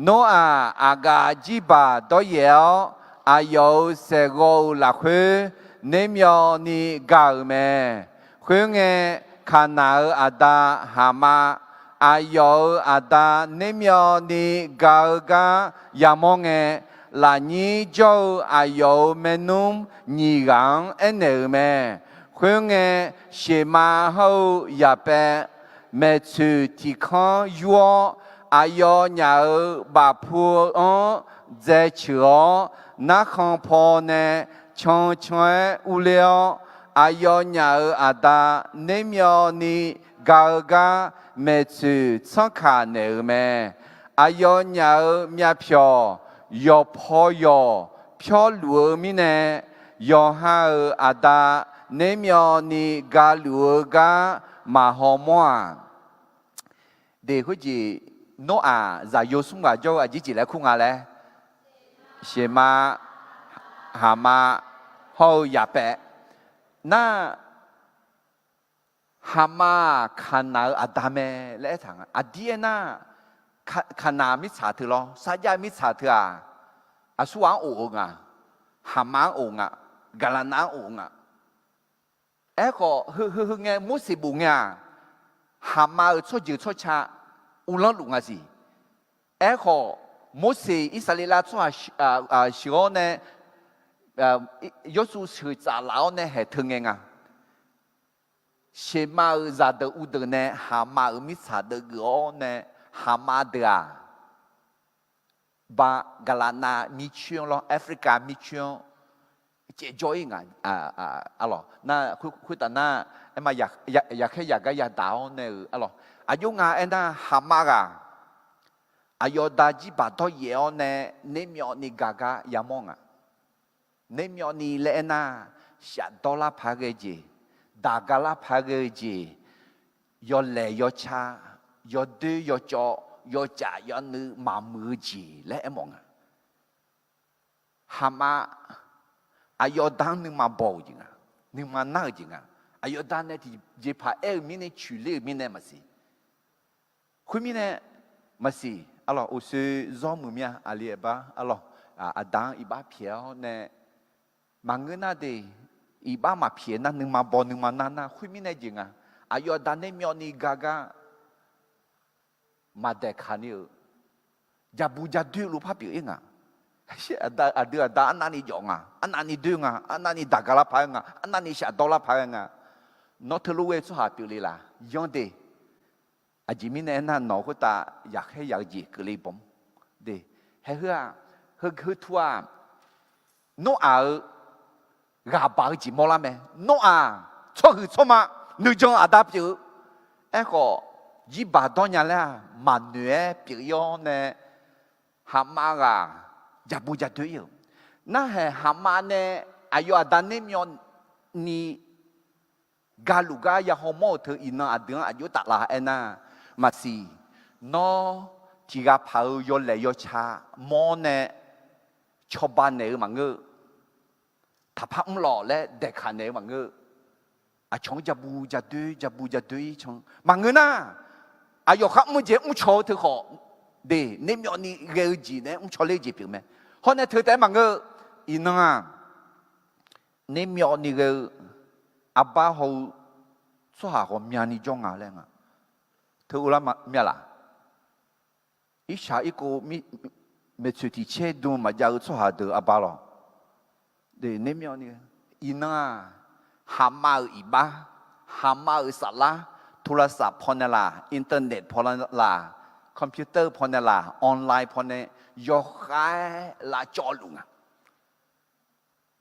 Noraq aqgaf jirbaq dawryaef-awr, aqyawf-euq saeqghawv-euq lafkhoer nermyawvni ga-euq mae. Khoerngae, Kaqnaq-euq aqda Haqmav, aqyawf-euq aqda nermyawvni ga-eu gar yamawr ngae, lafnyir jawr-eu aqyawf-euq maernmr nyiq ghaq-anr aernaeq-euq mae. Khoerngae, Sheqmav hawr-eu Yaqpaev maeqtsoeq tiq kanr yur-awr, aqyawfnyaf-euq bafpu-eu anr dzaeceuq-awr, narkhan paw nae cancan-aer urler-awr, aqyawfnyaf-euq aqda nermyawvni ga-eu gar maeqtsoeq tsanrkaq naeq-euq mae. Aqyawfnyaf-euq myavpyawq yawqpaw yawq pyawrluf-eu mirnae, yawqha-euq aqda nermyawvni galuf-eu gar maqhaw mawr-aq. De khoerjeq, Noraq zaqyo smr ghaq jawr-eu aqjeq jeq laer kur nga laer, Sheqmav, Haqmav hawr-eu Yaqpaev. Nar, Haqmav-aq Kaqnaq-euq aqda mae laer aertaq nga. Aqdir aernar, Kaqnaq mirtsaq teu lawr, sarjax mirtsaq teu-aq, aqsurghaq-anr of-eu nga, Haqmav-anr of nga, Gaqlaqnav-anr of nga. Aerkhawf, heu heu heu ngae Morseq bof ngae-aq, Haqmav-euq tsawrjeuq tsawrca uvlanr luf nga siq. Aerkhawf, Morseq Irsaqleqlav tsawrhaq sheuq-awr nae, Yawrsuv sheuq tsaf laf-awr nae haeq teu ngae nga. Sheqmav-euq zaqdeuq uvdeuq nae Haqmav-euq mirtsaq deuv geuf-awr nae, Haqmav deuq-aq, ba Gaqlaqnav mircoer-anr lawr, Africa mircoer-anr caevjawr-ir nga. Arlawq, nar khoertaf nar, aerma, yaqkhaer yaqgar yadaq-awr nae-euq arlawq, aqjox nga aernar, Haqmav ghaq aqyawf da jirbaq dawryaef-awr nae nermyawvni gaq gar yamawr nga. Nermyawvni laer aernar, shafdawr lar paq-aer ghae-eu jeq, daq ga lar paq-aer ghae-eu jeq, yawlaeq yawca, yawdoer yawcawv, yawcaf yawnuiv maqmuiq-eu jeq laer aermawf nga. Haqmav aqyawf da-anr nuima baw-euq jeq nga, nuima nar-euq jeq nga. Aqyawf da nae tiqjeqpaq aer-eu mirnae, coeqler-euq mirnae maqsiq. Khoermirnae maqsiq, arlawq, uqshoe zawr muiq mir-a, aqli aqbar, arlawq, aqda-anr iqbax pyaeq-awr nae maqngeur nar de, iqbax maqpyaeq nar nuima baw nuima nar nar khoermirnae jeq nga. Aqyawf aqda nae myawvni ga gar maqdaeqkaq ni-euq, jabu jadoer luf par pyeuf-ir nga. Aqdui aqda arnavni jawf nga, arnavni doer nga, arnavni daqga lar paq-aer nga, arnavni shafdawr lar paq-aer nga. Nawr teulof ghae-eu tsawrhaq pyeufle laf yanr de. Aqjeq mirnae aernar, nawq-eu khoertav yaqkhaer yaq-eu jeq keuvle bawm de. Haeheu-aq, heu, heu tu-aq, Noraq-eu ghaq baq-eu jeq mawrlar mae. Noraq tsawrhuiq tsawrma nuijan aqda pyeuf-eu. Aerkhawf, jirbaq dawrnya laer-aq maqnoeq-aer pyeuf-ir-awr nae, haqmav ghaq jabu jadoer-ir-euq. Narhaq haqmav nae aqyawf aqda nae myawvni galuf gar yahaw mawr-euq teu iqnan aqdui-anr aqjox taf la aernar, maqsiq. Nawr tiqghaq paq-eu yawlaeq yawca mawr nae cawba naeq-eu maqngeur. Taqpar mrlawq laer daeqkaq naeq-eu maqngeur. Aqcawq-anr jabu jadoer jabu jadoer-ir can maqngeur nar, aqyawf khar mr-eu jeq mrcaw-eu teu khawf de, nae myawvni ghae-eu jeq nae mrcaw ler-eu jeq pyeuf mae. Hawr nae teu taef-aer maqngeur. Iqnan-aq, nae myawvni ghae-eu arbar haw-eu tsawrhaq ghawqmyani jawr nga laer nga. Teu uvlar mya laf? Irshaq irkov, maeqtsoeq tiq caer dm maqjav-eu tsawrhaq deuq arbar lawq. Nae myawvni, iqnan-aq, haqmav-euq iqbax, haqmav-euq saflar, โทรศัพท์ pawnae laf, internet pawnae laf, computer pawnae laf, online pawnae yawkhav-aer lavcawv luf nga.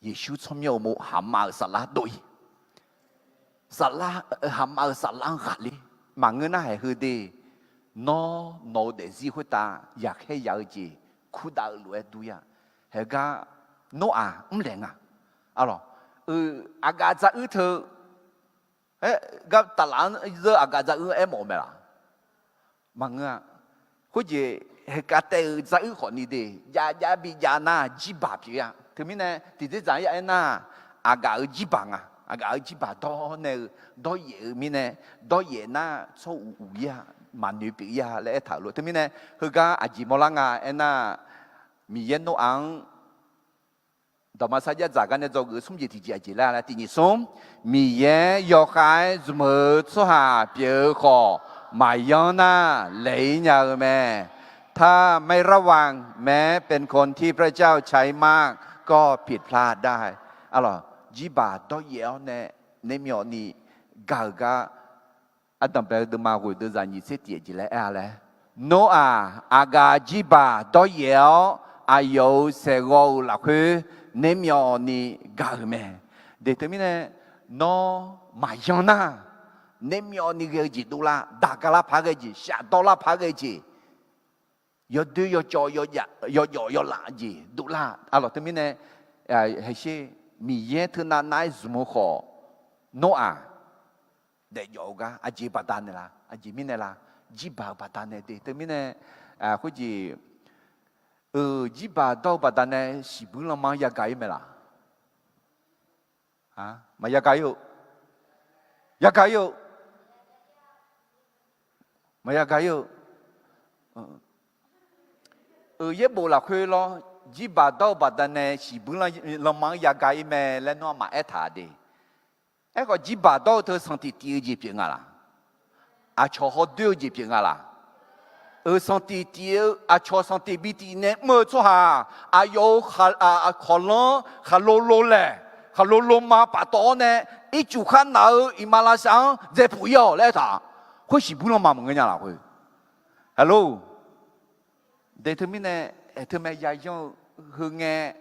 Yeqsur tsawrmyanr uqmov haqmav-euq saflar dov-ir. Saflar, haqmav-euq saflar-anr ghaqler. Maqngeur nar haeq heu de. Nawr nawq-eu daefzir khoertav yaqkhaer yaq-eu jeq kurdav-eu lof-aer dur-ir-a. Haeq gar Noraq mrlaeq nga. Arlawq, aqgaf dzaruir teu, aer gar taflaf-anr zeur aqgaf dzaruir aermawf-eu mae laf? Maqngeur-a. Khoerjeq haeqkav taev-euq dzaruir khawfni de, jav jav bi jav nar jirbaq pyeuf-ir-a. Teumirnae tiqdzerdzaq-anr ya aernar, aqgaf-euq jirbaq nga. Aqgaf-euq jirbaq dawr nae-eu, dawryaef-eu mirnae, dawryaef nar tsawr uq uq-ir-a, maqnoeq pyeuf-ir-a laer aertaq-euq lof. Teumirnae heugar aqjeq mawrlar nga aernar, Miqyaer Noraq-anr dawqma sarjax dzaq gar nae dzawgeuf-eu smr jeq tiqjeq aqjeq laer laer tiq nyiq smr, Miqyaer yawkhav-aer zmq-eu tsawrhaq pyeuf-eu khawf maqyanr nar laeq-ir nya-eu mae. ถ้าไม่ระวัง แม้เป็นคนที่พระเจ้าใช้มาก ก็ผิดพลาดได้. Arlawq, jirbaq dawryaef-awr nae nae myawvni gaq-euq gar, ardanqbae-eu deuvma ghoeq deuvzaq nyiq tser tiq jeq laer aer-a laer, Noraq aqgaf jirbaq dawryaef-awr aqyawf-euq saeqghawv-euq lafkhoer nae myawvni gaq-euq mae. De teumirnae, nawr maqyanr nar, nae myawvni ghae-eu jeq dovlar, daqga lar paq-aer ghae jeq, shafdawr lar paq-aer ghae jeq, yawdoer yawcawv, yawjawf yawlaf jeq dovlar. Arlawq teumirnae, haeqsher, Miqyaer teunav nav-aer zmq-eu khawf, Noraq daefjawf-eu gar aqjeq baqdanae la, aqjeq mirnae la, jirbaq-eu baqdanae de. Teumirnae, khoerjeq, jirbaq dawr-eu baqdanae shiqbuir lanma-anr yagaq-ir mae laf? Maqyagaq-ir-eu, yagaq-ir-eu, maqyagaq-ir-eu. Yaerbof lafkhoer lawr, jirbaq dawr-eu baqdanae shiqbuir lanma-anr yagaq-ir mae laer nawr aqmaf aertaq de. Aerkhawf, jirbaq dawr-eu teu sanqtif tif-eu jeq pyeuf nga laq? Aqcawq hawdoer-eu jeq pyeuf nga laq? Euq sanqtif tif-eu, aqcawq sanqtif bi tif nae mr-eu tsawrhaq, aqyawf-euq khaqlanr khaqlo lo laeq, khaqlo lo ma paftawf-awr nae, ircuf khar naq-eu iqmalavshav-anr dzaepuf-ir-awq laer aertaq. Khoer shiqbuir lanma maqngeur nya laq khoer? Aqlor, de teumirnae, aeq teumae yayanr-eu heu ngae,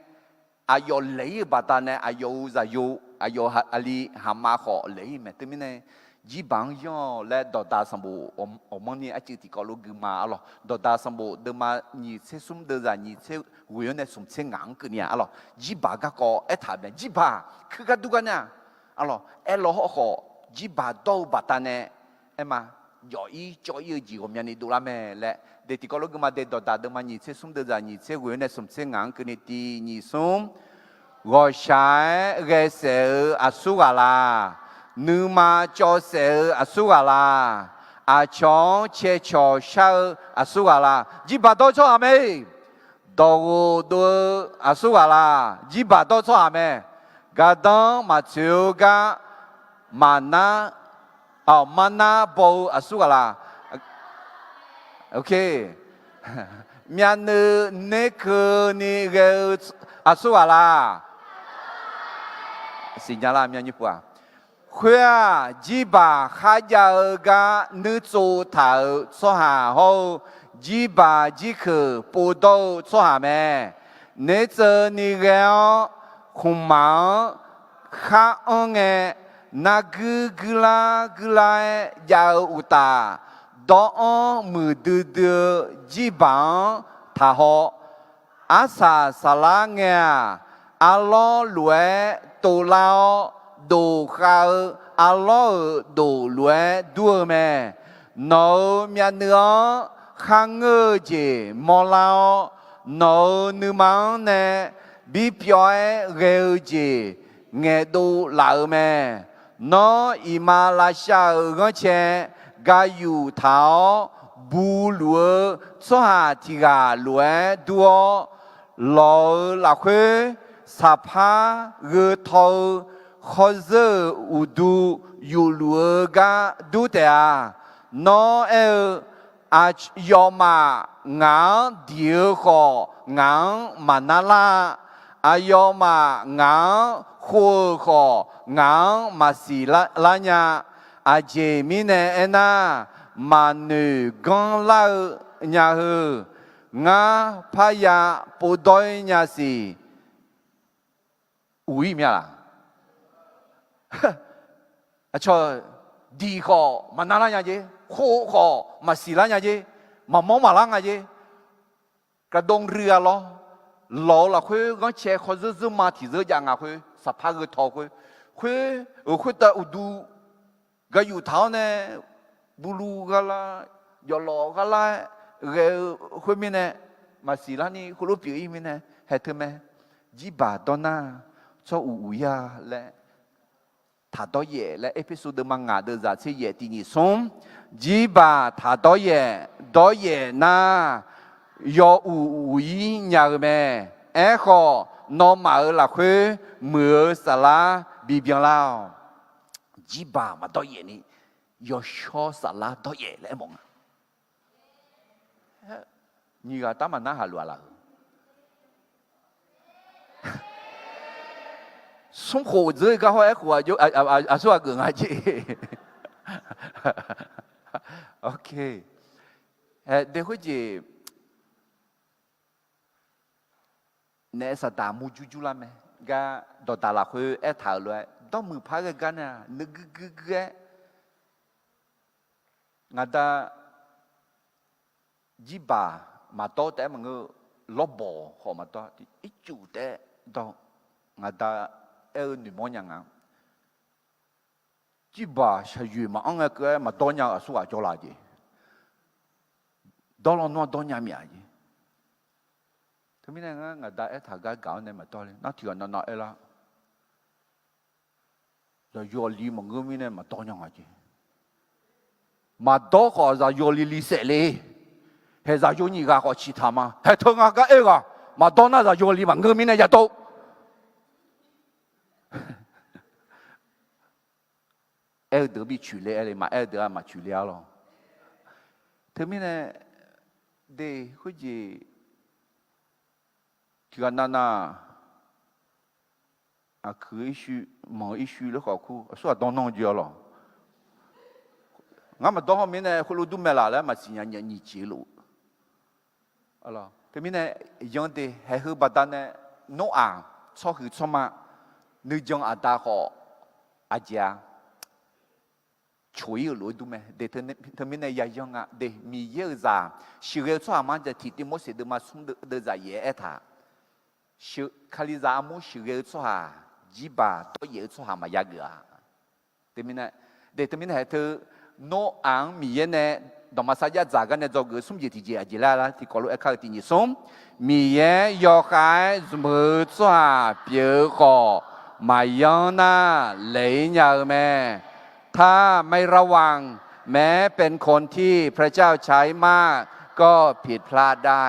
aqyawf laeq-ir-euq baqdanae aqyawf-euq zaqyo, aqyawf aqli haqma khawf laeq-ir mae. Teumirnae, jirbaq-anr yanr-awq laer dawqdaq sanqbof awqmanrni arcuiv tiqkawv lof gui ma. Arlawq, dawqdaq sanqbof deuvma nyiq tser smr deuvzaq nyiq tser ghoeq-anr nae smq tser ngaq-anr keuvni-a. Arlawq, jirbaq garkawv aertaq mae. Jirbaq kuir gar dur gar nar-a. Arlawq, aerlawr hawrkhawf, jirbaq dawr-eu baqdanae aerma, jawf-ir cawv-ir-eu jeq ghawqmyani dovlar mae laer, de tiqkawv lof gui ma. De dawqdaq deuvma nyiq tser smr deuvzaq nyiq tser ghoeq-anr nae smq tser ngaq-anr keuvni tiq nyiq smr. Ghawqshaq-aer ghaesaef-eu aqsur ghaq laq? Nuima cawvsaef-eu aqsur ghaq laq? Aqcawq-anr cae cawq shar-eu aqsur ghaq laq? Jirbaq dawr-eu tsawrhaq mae. Dawqghof dov-eu aqsurghaq laq, jirbaq dawr-eu tsawrhaq mae. Gardanr maqtsoeq-eu gar maqnar, aq, marnar baw-eu aqsurghaq laq. Myavnuiv ner keuvni ghae-eu aqsurghaq laq. Siqnya lar, myavnyir pu-aq. Khoer-aq, jirbaq kharjav-eu gar nuirtsov taq-euq tsawrhaq hawr-eu, jirbaq jirkeuq povdawr-eu tsawrhaq mae. Nertseuvni ghae-awr, khmqmaq-anr khar anr ngae, narguir guirlar guirlar-aer jav-eu uqtaf, dawr-anr muiqdui dui-eu jirbaq-anr taqhaw. Arsaq saflar ngae-aq, arlawr lof-aer tovlar-awr, dof khav-eu arlawr-euq dof lof-aer dur-eu mae. Nawq-euq myavnuiv-anr kharngeur-eu jeq mawrlar-awr, nawq-euq nuima-anr nae bipyawv-aer ghae-eu jeq ngaeqdov laf-eu mae. Nawr iqmalavshav-euq ghanrcae gayuf taq-awr, buluf-eu tsawrhaq tiq ghaq lof-aer dur-awr, lawq-euq lafkhoer saqpar gheu taw-eu khawrzeur-euq uqdu yufluf-eu gar dur taef-a. Nawr aer-eu, Aqyawfmaf ngaq-anr diq-eu khawf, ngaq-anr maqnar lar-a. Aqyawfmaf ngaq-anr khov-euq khawf, ngaq-anr maqsiq lar nya. Aqjeq mirnae aernar, maqnoeq ganr lar-eu nya heu, ngar parya povdawr-ir nya siq. Uq-ir mya laq? Aqcawq diq khawf maqnar lar nya jer, khov khawf maqsiq lar nya jer, maqmawr maqlar nga jer. กระดงเรือ lawr, lawq-euq lafkhoer ghanrcae khawrzeur zeur ma tiq zeur jav nga khoer, saqpar gheu taw khoer, khoer-euq khoertav uqdu gayuf taq-awr nae, bulu gharlar, jawflawf gharlar-aer ghae-eu khoermirnae, maqsiq larni heulof pyeuf-ir mirnae, haeq teu mae. Jirbaq dawr nar, tsawr uq uq-ir-a laer, taq dawryaef laer, Erpersu deuvma ngaq deuv zaq tser yaef tiq nyiq smr. Jirbaq taq dawryaef, dawryaef nar, yaw uq uq-ir nya-eu mae. Aerkhawf, nawmaf-euq lafkhoer muiq-eu saflar bibyan lar-awq. Jirbaq maqdawryaef ni, yawshawr saflar dawryaef laer aermawf nga. Nyiq ghaq tar maqnar haq luf-a laf-eu. Smr khof dzeur-ir gar hawr aerkhof aqsur ghaq geuf nga jeq. Hae, de khoerjeq naef saqdaq murjur jur lar mae. Gar dawqdaq lafkhoer aertaq-euq lof-aer, dawrmuiq par ghae gar nae-aq, nuigui gui gui-aer ngaqda jirbaq maqdawr taef-aer maqngeur, lawrbawq khawf maqdawr, ircuf taef-aer dawr. Ngaqda aer-eu noeqmawr nya nga. Jirbaq shaqyoeq maqanr ngae keuv-aer maqdawr nya-eu aqsur ghaq jawrlaf jeq. Dawr lawnmr-anr dawr nya myav jeq. Teumirnae ngar ngaqda aertaq gar gaq-awr nae maqdawr le. Nar tiq ghaq navnav aerlar. Zaqyo aqli maqngeur mirnae maqdawr nya nga jeq. Maqdawr khawf zaqyo aqli li saef le. Haeq zaqyo nyiq ghaq khawf ciqtaq ma. Haeq teu nga gar aer-eu ghaq maqdawr nar zaqyo aqli maqngeur mirnae yadawr. Aer-eu deuq-anr bi coeq le aer le, maqaer-eu deuq-aq maqcoeq le-ar lawr. Teumirnae de khoerjeq tiq ghaq navnav aqkuiq-eu irshuir, manq-eu irshuir lor khawf kur aqsur ghaq dawr nanr-eu jeq-ar lawq. Ngar maqdawr haw mirnae khoerlof dur mae laf laer maqsiq nya nyiq jeq luf. Teumirnae yan de haeq heu baqdanae Noraq tsawrhuiq tsawrma nuijan aqda khawf aqjeq-a coq-ir-euq lof-aer dur mae. De teumirnae yayan nga de, Miqyaer-euq zaq sheuqghae-eu tsawrhaq ma jaq tiq Tiqmorseq deuvma smr deuvzaq yaef-aer aertaq, Kalizaq armur sheuqghae-eu tsawrhaq, jirbaq dawryaef-eu tsawrhaq maqya geuf-a. Teumirnae, de teumirnae haeq teu Noraq-anr Miqyaer nae dawqma sarjax dzaq gar nae dzawgeuf-eu smr jeq tiqjeq aqjeq laer lar tiqkawv lof-aer kar-eu tiq nyiq smr. Miqyaer yawkhav-aer zmq-eu tsawrhaq pyeuf-eu khawf maqyanr nar laeq-ir nya-eu mae. ถ้าไม่ระวัง แม้เป็นคนที่พระเจ้าใช้มากก็ผิดพลาดได้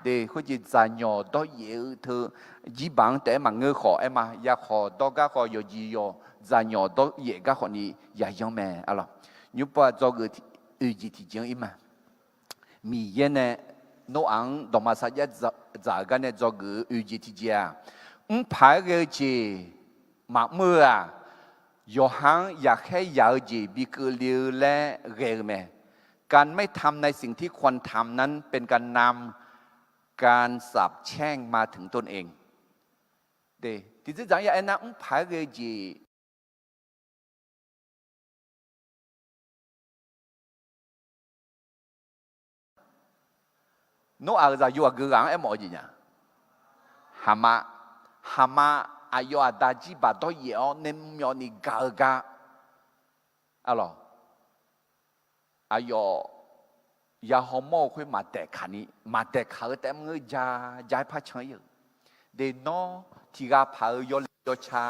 De, khoerjeq dzaqnyawq dawryaef-eu teu jirbaq-anr taef-aer maqngeur khawf aer ma. Yakhawq dawr gar khawf, yawqjeq yawq dzaqnyawq dawryaef gar khawfni yayanr mae, arlawq. Nymrpov-aq dzawgeuf oeq jeq tiqjeq-anr ir ma. Miqyaer nae Noraq-anr dawqma sarjax dzaq-eu gar nae dzawgeuf-eu oeq jeq tiqjeq-aq, mrpaq-aer ghae-eu jeq maqmr-eu-aq, yawqha-anr yaqkhaer yaq-eu jeq bi keuvle-eu laer ghae-eu mae. การไม่ทำในสิ่งที่ควรทำนั้นเป็นการนำการสาปแช่งมาถึงตนเอง Tiqdzer dzaq-anr ya aernar, mrpaq-aer ghae-eu jeq Noraq-euq zaqyo aqgeu ghaq-anr aermawf-eu jeq nya. Haqma, Haqma aqyawf aqda jirbaq dawryaef-awr nae mrmyawvni gaq-eu gar, arlawq, aqyawf ya hawmawr-eu khoer maqdaeqkaq ni, maqdaeqkaq-eu taef mr-eu ja, ja-aer par can ir-euq. De, nawr tiq ghaq paq-eu yawlaeq yawca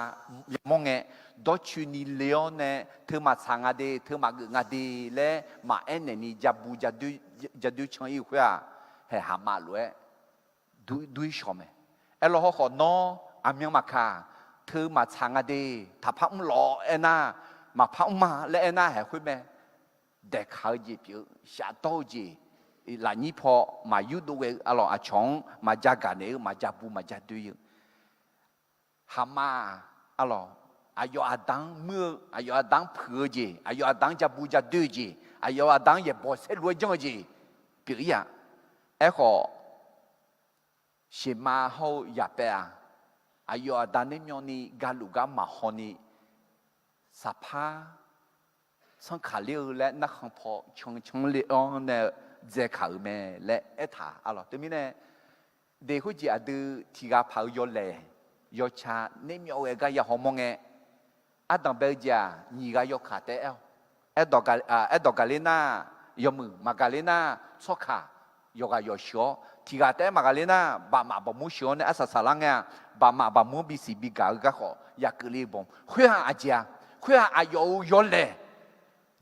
yamawr ngae, dawrcoeni le-awr nae teu maqtsaq nga de, teu maqgeuf nga de laer maqaer naeqni jabu jadoer can ir-eu khoer-aq, haeq Haqma lof-aer dur-ir shawq mae. Aerlawr hawrkhawf nawr aqmyan maqkaq, teu maqtsaq nga de, taqpar mr lawq aernar, maqpar mr ma laer aernar haeq khoer mae. Daeqkaq-eu jeq pyeuf-eu, shafdawr-eu jeq, lafnyir paw maqyurdov ghae-eu, arlawq, aqcawq-anr maqja gaq naeq-eu, maqja bu maqja doer-eu. Haqma, arlawq, aqyawf aqda-anr muir-eu, aqyawf aqda-anr puiq-eu jeq, aqyawf aqda-anr jabu jadoer-eu jeq, aqyawf aqda-anr yaeqbawq saerlu-aer janr-eu jeq pyeuf-ir-aq. Aerkhawf, Seqma hawr-eu Yaqpaev-aq, aqyawf aqda naermyawvni galuf gar maqhaw ni, saqpar tsanrkaq ler-eu laer narkhan paw cancanr ler-anr nae dzaekaq-euq mae laer aertaq, arlawq. Teumirnae, de, khoerjeq aqdui tiq ghaq paq-eu yawlaeq yawca naermyawv ghae gar ya hawmawr ngae, ardanq bae-eu jeq-aq, nyiq ghaq yawkaq taef-aer aer-awq. Aerdawq gaqler nar, yawmuiq maqgaqler nar, tsawrkaq yawqghaq yawq sheuq-awr, tiq ghaq taef-aer maqgaqler nar, baqmaf baqmur sheuq-awr nae arsaq saqlar ngae-aq, baqmaf baqmur bisiq bigaq-eu garkhawf yakeuvle-eu bawq. Khoer-aq aqjeq-a, khoer-aq aqyawf-euq yawlaeq,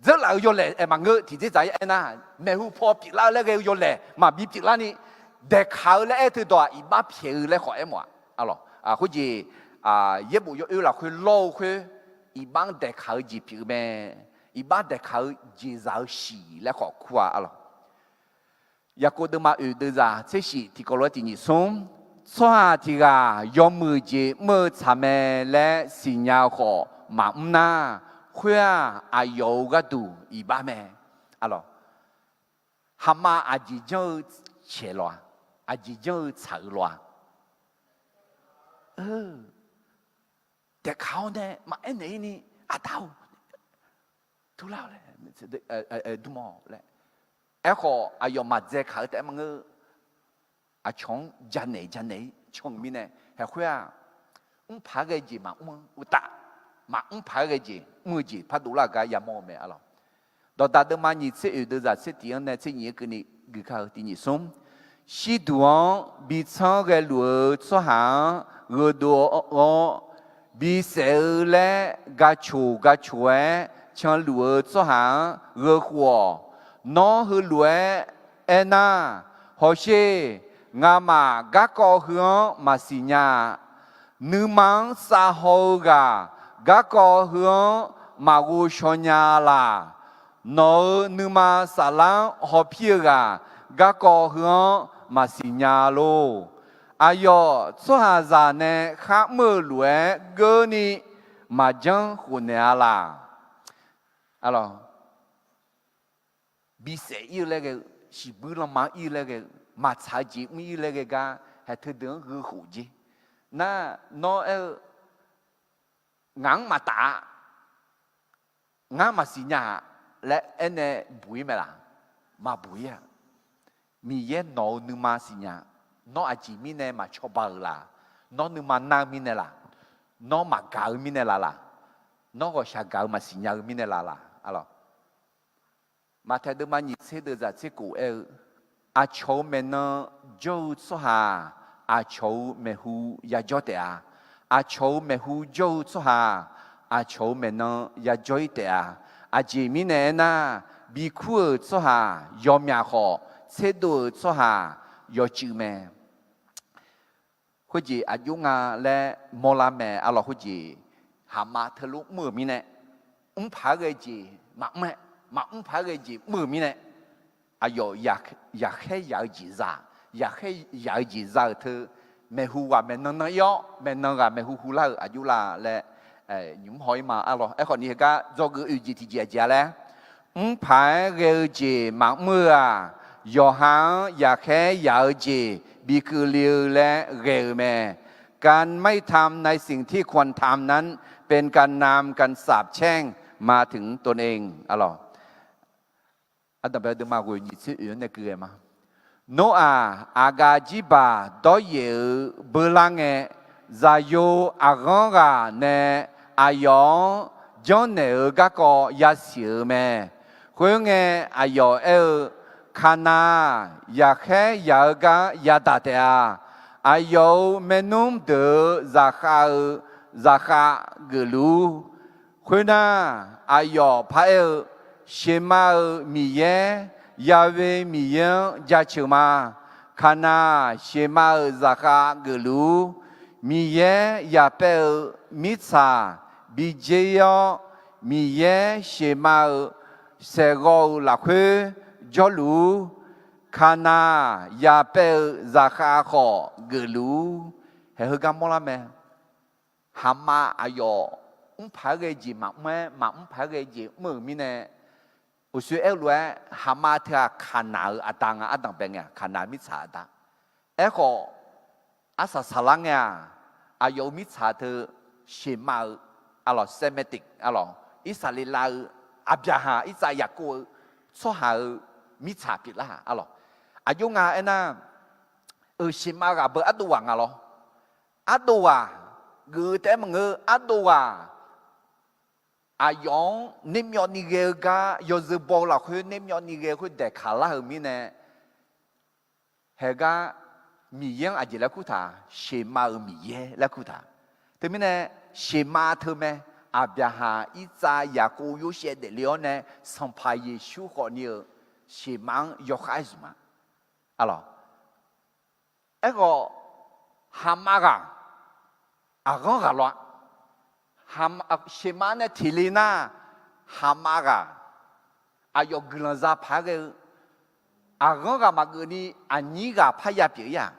dzeurlaf-eu yawlaeq aer maqngeur. Tiqdzer dzaq-aer aernar, maeqhu paw pyeuflar-eu laer ghae-eu yawlaeq maqbi pyeuflarni, daeqkaq-eu laer aer teudawq-aq, iqbax pyaeq-eu laer khawf aermawf-aq, arlawq. Khoerjeq, yaerbof yawoer lafkhoer lawr-eu khoer, iqbax-anr daeqkaq-eu jeq pyeuf-eu mae. Iqbax daeqkaq-eu jeqzaq-eu shiq laer khawf kur-a, arlawq. Yaqkov deuvma oeq deuvzaq tser shif tiqkawv lof-aer tiq nyiq smr, tsawrhaq tiq ghaq yawmuiq jeq mr-eu tsaq mae laer siqnya-eu khawf maqmr nar, khoer-aq aqyawf-euq gharduq iqbax mae, arlawq. Haqma aqjeq janr-eu caeq lawq-a, aqjeq janr-eu tsaq-eu lawq-a. Daeqkaq-awr nae maqaer naeq-ir ni, aqda-or, turlar-awq laer, dmr-awq laer. Aerkhawf aqyawf maqdzae kaq-eu taef-aer maqngeur. Aqcawq-anr janaeq janaeq-ir can-eu mirnae, haeq khoer-aq, mrpaq-aer ghae jeq maqmr-anr uqtaf, maqmr paq-aer ghae jeq mr-eu jeq pardov lar-eu gar yamawr-eu mae, arlawq. Dawqdaq deuvma nyiq tser oeq deuvzaq tser tiq-anr nae tser nyiq-aer keuvni guikar-eu tiq nyiq smr, shirduq-anr bi tsanr ghaeluf-eu tsawrhaq-anr gheudov-awr, bisaef-eu laer gaqcoq gaqcoq-aer canluf-eu tsawrhaq-anr gheukhof-awq. Nawr heulof-aer aernar, hawsher, ngamaf garkawv heu-anr maqsiq nya-a. Nuima-anr savhaw-eu ghaq garkawv heu-anr maqghov shaw nya-a laq. Nawq-euq nuima saflar-anr hawpir-eu ghaq garkawv heu-anr maqsiq nya lor. Aqyawf tsawrhaqzaq nae kharmr-eu lof-aer geurni maqjanr khofnaeq-a laq. Bisaef ir-eu laer ghae-eu, shiqbuir lanma ir-eu laer ghae-eu, maqtsaq-eu jeq mr ir laer ghae gar, haeq teudeuq-anr gheukhof jer. Nar, nawr aer-eu, ngaq-anr maqtaf-a, ngar maqsiq nya-a laer aernae buq ir mae laq? Maqbuq ir-a. Miqyaer nawq-euq nuima siqnya. Nawr aqjeq mirnae maqcawba-euq laq? Nawr nuima nar-eu mirnae laq? Nawr maqgaq-eu mirnae laq laq? Nawr ghawqshaq gaq-eu maqsiq nya-eu mirnae laq laq? Arlawq. Maqtaeq deuvma nyiq tser deuvzaq tser kof aer-eu, aqcawq-euq maeqnan jawr-eu tsawrhaq aqcawq-euq maeqhu yajawr taef-a. Aqcawq-euq maeqhu jawr-eu tsawrhaq aqcawq-euq maeqnan yajawr-ir taef-a. Aqjeq mirnae aernar, bikur-euq tsawrhaq yawmyaq khawf, tserdov-euq tsawrhaq yawcuiv mae. Khoerjeq aqjox nga laer mawrlar mae arlawq. Khoerjeq haqma teulof mr-euq mirnae, mr paq-aer ghae-eu jeq maqmr-aer, maqmr paq-aer ghae-eu jeq mr-euq mirnae, aqyawf yaqkhaer yaq-eu jeq za, yaqkhaer yaq-eu jeq za-euq teu, maeqhu ghaq maeqnan nan ir-awr, maeqnan ghaq maeqhu hu lar-euq aqjox la laer nymq-mr haw ir ma arlawq. Aerkhawf ni heugar dzawgeuf-eu oeq jeq tiqjeq aqjeq-a laer, mr paq-aer ghae-eu jeq maqmr-eu-aq, yawqha-anr yaqkhaer yaq-eu jeq bikeuvle-eu laer ghae-euq mae. การไม่ทำในสิ่งที่ควรทำนั้น เป็นการนำการสาปแช่งมาถึงตนเอง arlawq. Ardanqbae deuvma ghoeq nyiq tser oeq-anr nae keuv ghae ma. Noraq aqgaf jirbaq dawryaef-euq beular ngae, zaqyo aqghanr ghaq nae aqyawf-anr janrnaeq-eu garkawv yasiq-euq mae. Khoerngae, aqyawf aer-eu, Kaqnaq-aq, yaqkhaer yaq-eu gar yadaq taef-a. Aqyawf-euq maernmr deuq-euq zaqkhav-eu zaqkhav geufluf-ur. Khoernar, aqyawf paraer-eu, Sheqma-euq Miqyaer, Yahweh Miqyaer-anr jaceuq ma. Kaqnaq-aq, Sheqma-euq zaqkhav geufluf-ur. Miqyaer yapaev-eu mirtsaq bi dzer-ir-awr, Miqyaer Sheqma-euq saeqghawv-euq lafkhoer jawrluf-ur. Kaqnaq-aq, yapaev-eu zaqkhav khawf geufluf-ur. Haeq heugar mawrlar mae. Haqma aqyawf mr paq-aer ghae jeq maqmr-aer, maqmr paq-aer ghae jeq mr-euq mirnae, uqshoe aer-eu lof-aer, haqma teu-aq Kaqnaq-euq aqda nga. Ardanqbae ngae-aq, Kaqnaq mirtsaq aqda. Aerkhawf, arsaq saqlar ngae-aq, aqyawf-euq mirtsaq teu Sheqma-eu, arlawq, Semitic, arlawq, Irsaqleqlav-eu, Aqbyaqhaq, Irtsav, Yaqkov-eu tsawrhaq-euq mirtsaq pyeuflar arlawq. Aqjox nga aernar, euq Sheqma ghaq beu ardov ghaq nga lawr. Ardov ghaq geuf-eu taef-aer maqngeur, ardov ghaq aqyawf-anr nermyawvni ghae-eu gar yawzeu baw-eu lafkhoer nermyawvni ghae-eu khoer daeqkaq lar-euq mirnae, haegar Miqyaer-anr aqjeq laer kurtaq, Sheqma-euq Miqyaer laer kurtaq. Teumirnae, Sheqma teu mae, Aqbyaqhaq, Irtsav, Yaqkov, Yorsaev daefle-awr nae Sanqpaq Yeqsur khawfni-euq Sheqma-anr yawkhav-aer zmq ma. Arlawq. Aerkhawf, haqma ghaq, aqghanr ghaq lawr-a. Haqma, Sheqma nae tiqle nar, haqma ghaq, aqyawf guiqlanq za paq-aer ghae-eu, aqghanr ghaq maqgeuf ni aqnyir ghaq parya pyeuf-ir-aq,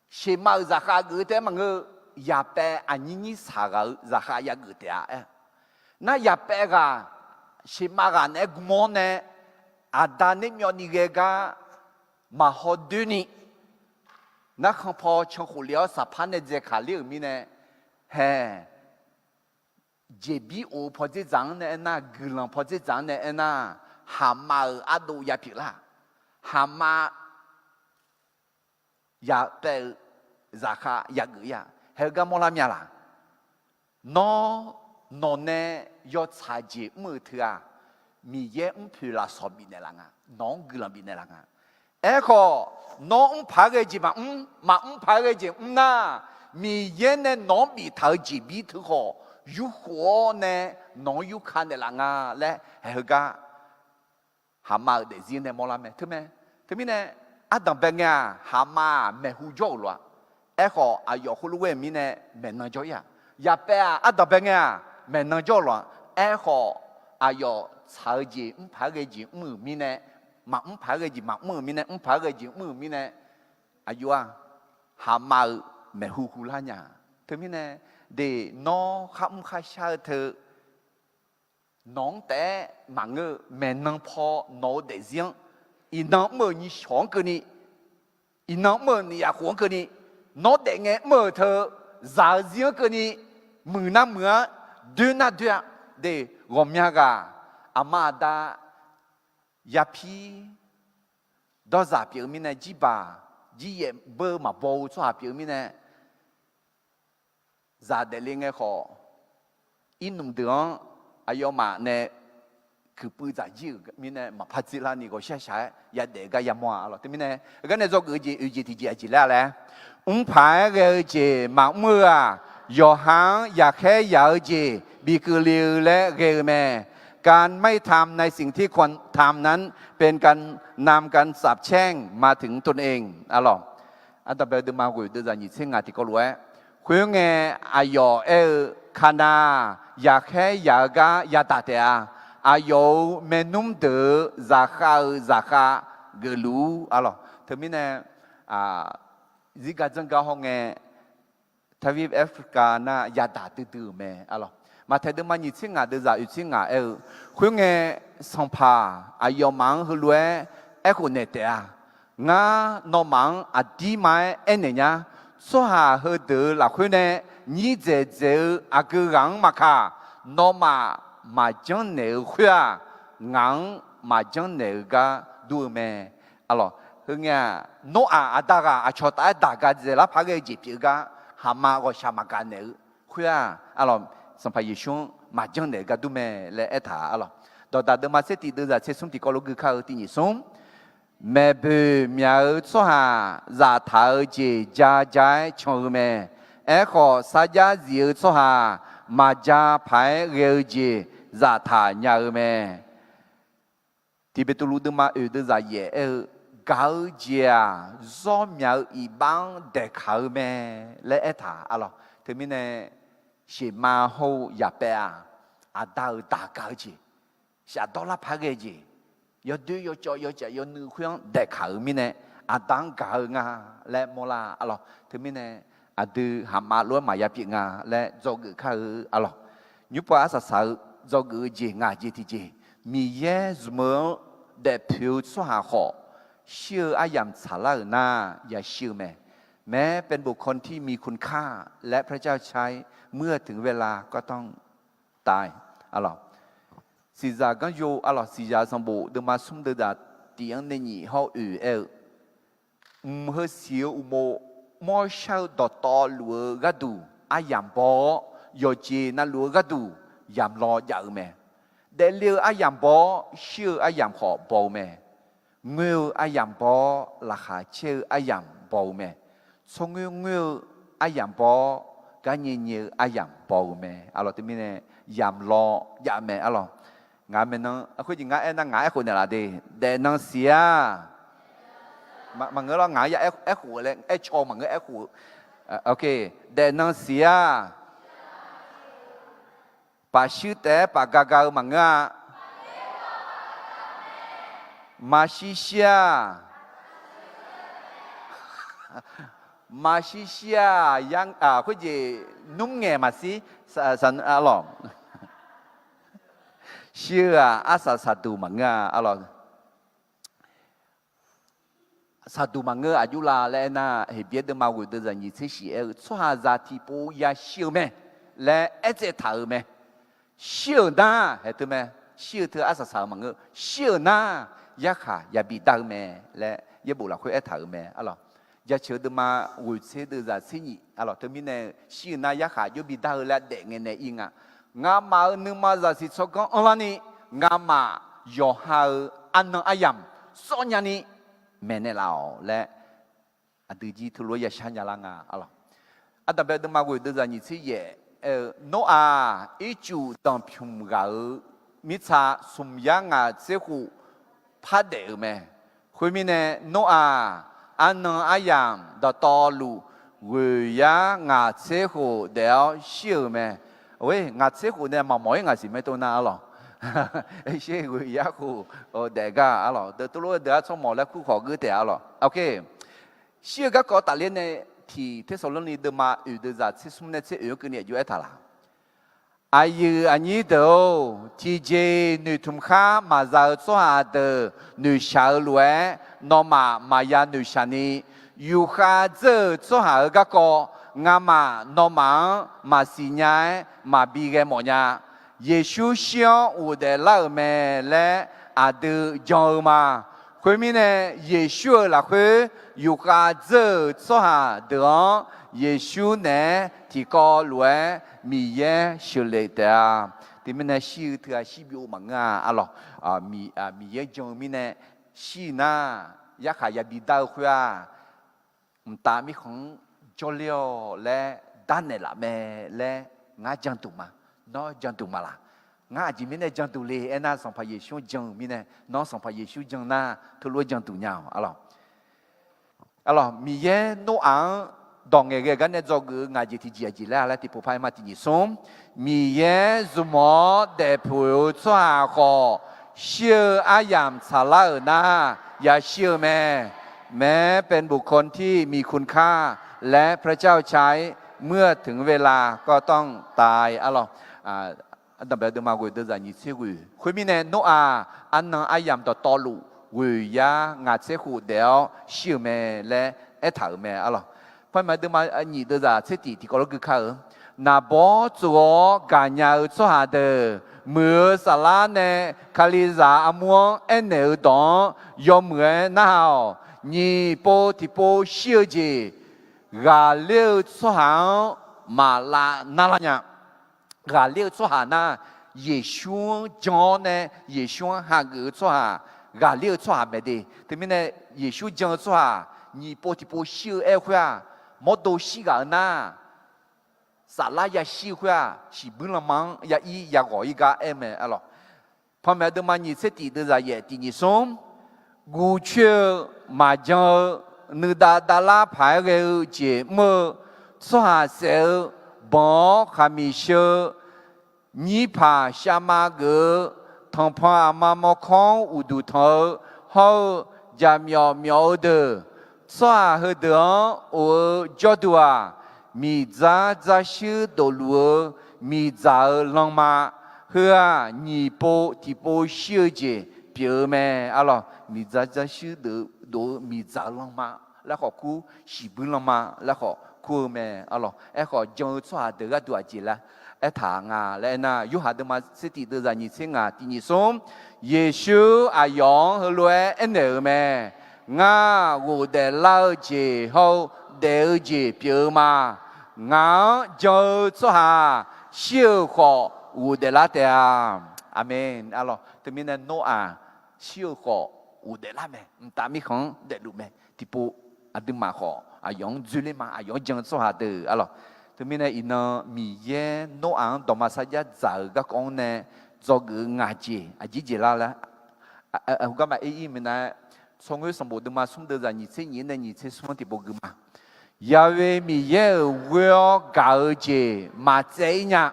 Sheqma-euq zaqkhav geuf-eu taef-aer maqngeur-eu, yaqpaev aqnyir nyir saq ghaq-euq zaqkhav yageuf taef-a aer. Nar yaqpaev ghaq, Sheqma ghaq naeq-aer gm-awr nae, aqda nermyawvni ghae gar maqhaw doer ni, narkhan paw cankhof le-awr saqpar nae dzaeqkaq ler-euq mirnae, hae, jeqbir of-eu pawdzer dzaq-anr nae aernar, guiqlanq pawdzer dzaq-anr nae aernar, haqma-euq ardov ya pyeuflar. Haqma yaqpaev-eu zaqkhav yageuf-ir-a. Haegar mawrlar mya laq? Nawr, nawqnae yawtsaq jeq mr-euq teu-aq, Miqyaer mrpoeq lafsawq bifnaeq laf nga. Nawq-anr guiqlanq bifnaeq laf nga. Aerkhawf, nawr mr paq-aer ghae jeq maqmr, maqmr paq-aer ghae jeq mr nar, Miqyaer nae nawq-anr biftaq-eu jeqbir teu khawf, yurkhof-awr nae nawq-anr yurka naeqlaf nga laer haeq heugar haqma-euq daefzir nae mawrlar mae. Teumae, teumirnae, ardanqbae ngae-aq, haqma-aq maeqhu jawr-euq lof-a. Aerkhawf, aqyawf khoerlof-aer mirnae maeqnan jawr-ir-aq. Yaqpaev-aq, ardanqbae ngae-aq maeqnan jawr-eu lof-a. Aerkhawf, aqyawf tsaq-eu jeq mr paq-aer ghae jeq mr-euq mirnae, maqmr paq-aer ghae jeq maqmr-euq mirnae, mr paq-aer ghae jeq mr-euq mirnae, aqjox-aq, haqma-euq maeqhu hu lar nya. Teumirnae, de, nawr kharmr kharshar-eu teu nawq-anr taef-aer maqngeur-eu maeqnan paw nawq-eu daefzir-anr, iqnan mr-euq nyiq shawq-anr keuvni, iqnan mr-euq nif yaf khof-anr keuvni, nawr daef ngae mr-euq teu zaq-eu zir-anr keuvni, muiq nar muiq-a, doer nar doer-a. De, ghawqmya ghaq aqma aqda yapir dawrzaq pyeuf-eu mirnae, jirbaq jiryaef beu maqbaw-eu tsawrhaq pyeuf-eu mirnae, zaq daefle ngae khawf, irnmq deuq-anr aqyawfmaf nae kuiqpuiv dzaq jir-euq mirnae maqpar dzerlar ni ghawqshaq shaq-aer yadaef gar yamawr-a lawq. Teumirnae, heugar nae dzawgeuf-eu jeq oeq jeq tiqjeq aqjeq laer-a laer, mr paq-aer ghae-eu jeq maqmr-eu-aq, yawqha-anr yaqkhaer yaq-eu jeq bikeuv le-eu laer ghae-eu mae. การไม่ทำในสิ่งที่ควรทำนั้นเป็นการนำการสาปแช่งมาถึงตนเอง arlawq. Ardanqbae-eu deuvma ghoeq deuvzaq nyiq tser ngaq tiqkawv lof-aer, khoerngae, aqyawf aer-eu, Kanav, yaqkhaer yaq-eu gar yadaq taef-a. Aqyawf-euq maernmr deuq-euq zaqkhav-euq zaqkhav geufluf-ur, arlawq. Teumirnae, zirgar dzanrgar hawngae, Tavir Africa nar yadaq duidui-euq mae, arlawq. Maqtaeq deuvma nyiq tser ngaq deuvzaq oeq tser ngaq aer-eu, khoerngae, Sanqpaq aqyawfmaf-anr heulof-aer aerkhof naeq taef-a. Ngar nawmaf-anr aqdirma-aer aernaeq nya. Tsawrhaq heudeuq-euq lafkhoer nae nyir dzaeqdzaeq-eu aqgeu ghaq-anr maqkaq, nawmaf maqjanr naeq-eu khoer-aq, ngaq-anr maqjanr naeq-eu gar dur-eu mae. Arlawq, heungae-aq, Noraq aqda ghaq aqcawq taf-aer daq ga dzaeqlar paq ghae-eu jeq pyeuf-eu gar, haqma ghawqshaq maqgaq naeq-eu khoer-aq, arlawq, Sanqpaq Yeqsur-anr maqjanr naeq-eu gar dur mae laer aertaq, arlawq. Dawqdaq deuvma tser tiq deuvzaq tser smr tiqkawv lof gui kar-eu tiq nyiq smr. Maeqboeq myaq-eu tsawrhaq zaftaq-eu jeq ja ja-aer can-eu mae. Aerkhawf, sarjax zif-eu tsawrhaq maqja paq-aer ghae-eu jeq zaftaq nya-eu mae. Tiq Beqtuvluv deuvma oeq deuvzaq yaef aer-eu, gaq-eu jeq-aq, zawr myaq-eu iqbax-anr daeqkaq-eu mae laer aertaq, arlawq. Teumirnae, shema hawr-eu yaqpaev-aq, aqda-euq daq gaq-eu jeq, shafdawr lar paq ghae jeq, yawdoer yawcawv yawcaf yawnuiv khoer-anr daeqkaq-euq mirnae, aqda-anr gaq-eu nga laer mawrlar, arlawq. Teumirnae, aqdui haqma lof-aer maqya pyeuf nga laer dzawgeuf kar-eu, arlawq. Nymrpov arsaq saq-eu dzawgeuf-eu jeq ngaq jeq tiqjeq, Miqyaer zmq-eu-anr daefpoeq-eu tsawrhaq khawf, shir-eu aryamq tsaqlar-euq nar yashir-eu mae. แม้เป็นบุคคลที่มีคุณค่า และพระเจ้าใช้ เมื่อถึงเวลาก็ต้องตาย arlawq. Siqzaq ganryo, arlawq, Siqzaq sanqbof deuvma smr deuvzaq tiq-anr nae nyiq hawr oeq aer-eu, mq heu siq-eu uqmov mawrshar-eu dawqtawvluf-eu gharduq aryamq baw-awr, yawqjeq navluf-eu gharduq yamq law jav-eu mae. Daefle-eu aryamq baw-awr, shir-eu aryamq khawf baw-eu mae. Ngoer-eu aryamq baw-awr, laqkhaq caer-eu aryamq baw-eu mae. Tsawrngoer ngoer-eu aryamq baw-awr, garnyae nyae-eu aryamq baw-eu mae, arlawq. Teumirnae, yamq law jav mae, arlawq. Ngaq maeqnan khoerjeq ngar aernar ngaq aerkhof naeqlaf de. Daefnan siq-a. Maqngeur lawr, ngaq-anr ya aerkhof laer aercaw maqngeur aerkhof-eu. Daefnan siq-a. Paf shuir taef-aer paf ga ga-eu maqngeur-a. Maqshir shir-a. Maqshir shir-a. Khoerjeq nmr ngaeq maqshir, arlawq. Shir-eu-aq arsaq saqduq maqngeur-a, arlawq. Saqduq maqngeur aqjox la laer aernar, Heqbyaer deuvma ghoeq deuvzaq nyiq tser shif aer-eu, tsawrhaqzaq tiqpov yashir-eu mae laer aertsaev taq-euq mae. Shir-euq nar, haeq teu mae, shir-eu teu arsaq saq-euq maqngeur, shir-euq nar yarkhaq yabi dar-eu mae laer yaerbof lafkhoer aertaq-euq mae, arlawq. Jaceuq-eu deuvma ghoeq tser deuvzaq tser nyiq, arlawq, teumirnae shir-euq nar yarkhaq jawr bi dar-eu laer daef ngae nae ir nga. Ngamaf-euq nuima zaqsiq tsawrganr anrlarni, ngamaf yawqha-euq arnan aryamq sawr nyani maeqnaeq laf-awq laer, aqdui jir teulof-aer yashar nya lar nga, arlawq. Ardanqbae deuvma ghoeq deuvzaq nyiq tser yaef aer-eu, Noraq ircuf danqpymq ghaq-euq mirtsa smq yar ngaq tser khof par daef-euq mae. Khoermirnae, Noraq arnan aryamq dawqtawvluf ghoeq yar ngaq tser khof daef-awr shir-euq mae. Oe, ngaq tser khof nae maqmawf-ir ngaq siq mae tov nar, arlawq. Sher ghoeq yar khof daef gar, arlawq. Deuq tov lof-aer deuq-ar tsawrmawq laer kur khawf geur taef, arlawq. Shir-eu garkawv tafler nae tiq Tersaqlorni deuvma oeq deuvzaq tser smr nae tser oeq-anr keuvni aqjox aertaq laq. Aqyuif aqnyir deuq-or, tiqjeq-iq noeqtmq khar maqza-eu tsawrhaq deuq noeqshaq-eu lof-aer, nawmaf maqya noeqshaq ni, yufkhav dzeur-euq tsawrhaq-euq garkawv ngamaf nawmaf-anr maqsiq nya-aer maqbi ghae mawf nya. Yeqsur shir-awr ghofdaef lar-euq mae laer aqdui jan-eu ma. Khoermirnae, Yeqsur-euq lafkhoer yufkhav dzeur-euq tsawrhaq deuq-anr Yeqsur naeq-aer tiqkawv lof-aer Miqyaer sheuqlef taef-a. Teumirnae shir-eu teu-aq shir byov maqngeur-a, arlawq. Miqyaer jan-eu mirnae shir nar yarkhaq yabi dar-eu khoer-aq, mqtav mirkhanq-anr jawrler-awq laer darnaeq laf mae laer ngar jan duq ma. Nawr jan duq ma laq? Ngar aqjeq mirnae janduq le aernar, Sanqpaq Yeqsur-anr jan-euq mirnae, nawr Sanqpaq Yeqsur jan nar, teulof-aer janduq nya-awq, arlawq. Arlawq, Miqyaer Noraq-anr dawq ngaeqghae gar nae dzawgeuf-eu ngaq jeq tiqjeq aqjeq laer laer tiqpov par-aer ma. Tiqnyif smr, Miqyaer zmq-awr daefpoeq-eu tsawrhaq khawf, shir-eu aryamq tsaqlar-euq nar, yashir-eu mae. แม้เป็นบุคคลที่มีคุณค่า และพระเจ้าใช้ เมื่อถึงเวลาก็ต้องตาย arlawq. Ardanqbae deuvma ghoeq deuvzaq nyiq tser ghoeq. Khoermirnae, Noraq arnan aryamq dawqtawvluf ghoeq yar ngaq tser khof daef-awr shir-euq mae laer aertaq-euq mae, arlawq. Panmaeq deuvma nyiq deuvzaq tser tiq tiqkawv lof gui kar-eu, Naqbawr tsof-awr gaqnya-eu tsawrhaq deuq, muiq-eu saflar nae Kalizaq armur-anr aernaeq-eu dawq-anr yawmuiq-aer narhaq-awq. Nyiq pov tiqpov shir-eu jeq ghaqler-eu tsawrhaq-anr maqlav narlar nya. Ghaqler-eu tsawrhaq nar, Yeqsur-anr jan-awr nae Yeqsur-anr hageuf-eu tsawrhaq, ghaqler-eu tsawrhaq mae de. Teumirnae, Yeqsur jan-eu tsawrhaq nyiq pov tiqpov shir-eu aer-eu khoer-aq, mawrdo shir ghaq-eu nar, saflar yashir-eu khoer-aq, shiqbuir lanma-anr ya ir ya ghawq ir gar aer-eu mae, arlawq. Panmaeq deuvma nyiq tser tiq deuvzaq yaef tiqnyif smr, guvcoer-eu maqjan-eu nuidav davlar paq-aer ghae-eu jeq mr-eu, tsawrhaq saef-eu banq-awr khaqmiq sheu-eu, nyirpaq shavma geuf-eu, tanqpanq aqma mawrkawr-anr uqduq tanq-eu, hawr-eu jaqmyawf myawf-eu deuq, tsawrhaq heudeuq-anr of-eu jawrduq-aq, miqdzar dzarshuir dofluf-eu miqdzaq-eu lanma, heu-aq nyiq pov tiqpov shir-eu jeq pyeuf-eu mae, arlawq. Miqdzar dzarshuir dof-eu miqdzaq-eu lanma laer khawf kur, shiqbuir lanma laer khawf kur-eu mae, arlawq. Aerkhawf, jan-eu tsawrhaq deuq gharduq aqjeq laer aertaq nga laer aernar, Yorhaq deuvma tser tiq deuvzaq nyiq tser ngaq tiqnyif smr, Yeqsur aqyawf-anr heulof-aer aernaeq-euq mae. Ngar ghofdaef lar-eu jeq hawr-eu daef-eu jeq pyeuf-eu ma. Ngaq-anr jan-eu tsawrhaq shir-euq khawf ghofdaef lar taef-a. Aqmeq, arlawq. Teumirnae Noraq shir-euq khawf ghofdaef lar mae. Mqtav mirkhanq-anr daefluf mae. Tiqpov aqduimaf khawf aqyawf-anr dzoerler ma. Aqyawf-anr jan-eu tsawrhaq deuq, arlawq. Teumirnae iqnan Miqyaer Noraq-anr dawqma sarjax dzaq-euq garkawv-anr nae dzawgeuf-eu ngaq jeq aqjeq jeq lar laer, heugar maqaer ir minav-aer, tsawrngoer sanqbof deuvma smr deuvzaq nyiq tser nyiq-anr nae nyiq tser smr-anr tiqpov gui ma. Yahweh Miqyaer-euq ghoer-awr gaq-eu jeq maqtsaev ir nya.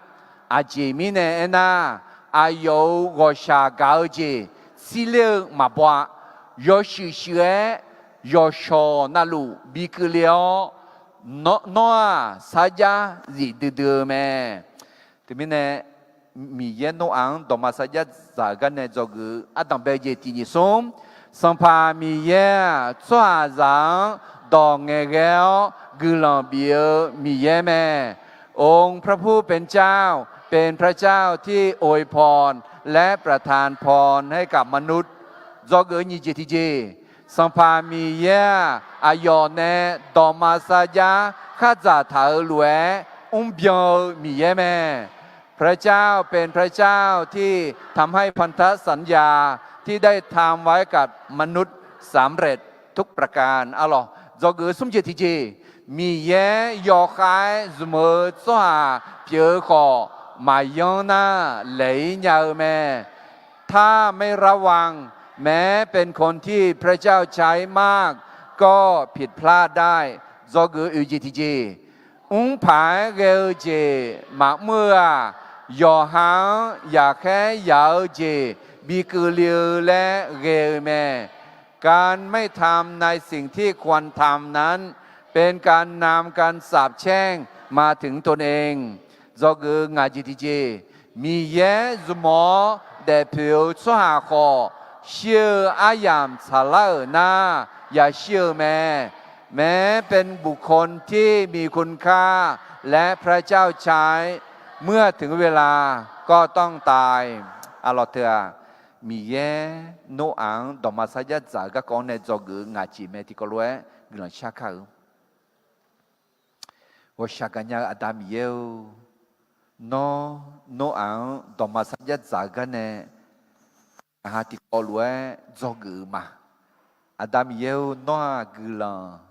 Aqjeq mirnae aernar, aqyawf-euq ghawqshaq gaq-eu jeq tsirler-eu maqbaw-a. Yawshuif shuif-aer yawqshawq navluf bikeuv le-awr, nawr-aq sarjax zif duidui-eu mae. Teumirnae, Miqyaer Noraq-anr dawqma sarjax dzaq-euq gar nae dzawgeuf-eu ardanqbae jeq tiqnyif smr, Sanqpaq Miqyaer-aq, tsawrhaqzaq-anr dawq ngaeqghae-awr guiqlanq bif-eu Miqyaer mae. องค์พระผู้เป็นเจ้า เป็นพระเจ้าที่อวยพร และประทานพรให้กับมนุษย์ Dzawgeuf-eu nyiq jeq tiqjeq, Sanqpaq Miqyaer-aq, aqyawf nae dawqma sarjax khardzaq taq-eu lof-aer mrbyan-eu Miqyaer mae. พระเจ้าเป็นพระเจ้าที่ทำให้พันธสัญญาที่ได้ทำไว้กับมนุษย์สำเร็จทุกประการ Arlawq, dzawgeuf-eu smr jeq tiqjeq, Miqyaer yawkhav-aer zmq-eu tsawrhaq pyeuf-eu khawf, maqyanr nar laeq-ir nya-eu mae. ถ้าไม่ระวัง แม้เป็นคนที่พระเจ้าใช้มาก ก็ผิดพลาดได้ Dzawgeuf-eu oeq jeq tiqjeq, mrpaq-aer ghae-eu jeq maqmr-eu-aq, yawqha-anr yaqkhaer yaq-eu jeq bikeuv le-eu laer ghae-eu mae. การไม่ทำในสิ่งที่ควรทำนั้น เป็นการนำการสาปแช่งมาถึงตนเอง Dzawgeuf-eu ngaq jeq tiqjeq, Miqyaer zmq-awr daefpoeq-eu tsawrhaq khawf, shir-eu aryamq tsaqlar-euq nar, yashir-eu mae. แม้เป็นบุคคลที่มีคุณค่า และพระเจ้าใช้ เมื่อถึงเวลาก็ต้องตาย Arlawq teu-aq, Miqyaer Noraq-anr dawqma sarjax dzaq-eu garkawv-anr nae dzawgeuf-eu ngaq jeq mae tiqkawv lof-aer guiqlanq shar kar-eu. Ghawqshaq gaqnya-eu Aqda Miqyaer-or, Nawr Noraq-anr dawqma sarjax dzaq-eu gar nae ngaq ha tiqkawv lof-aer dzawgeuf-eu ma. Aqda Miqyaer-or, Nawr-aq guiqlanq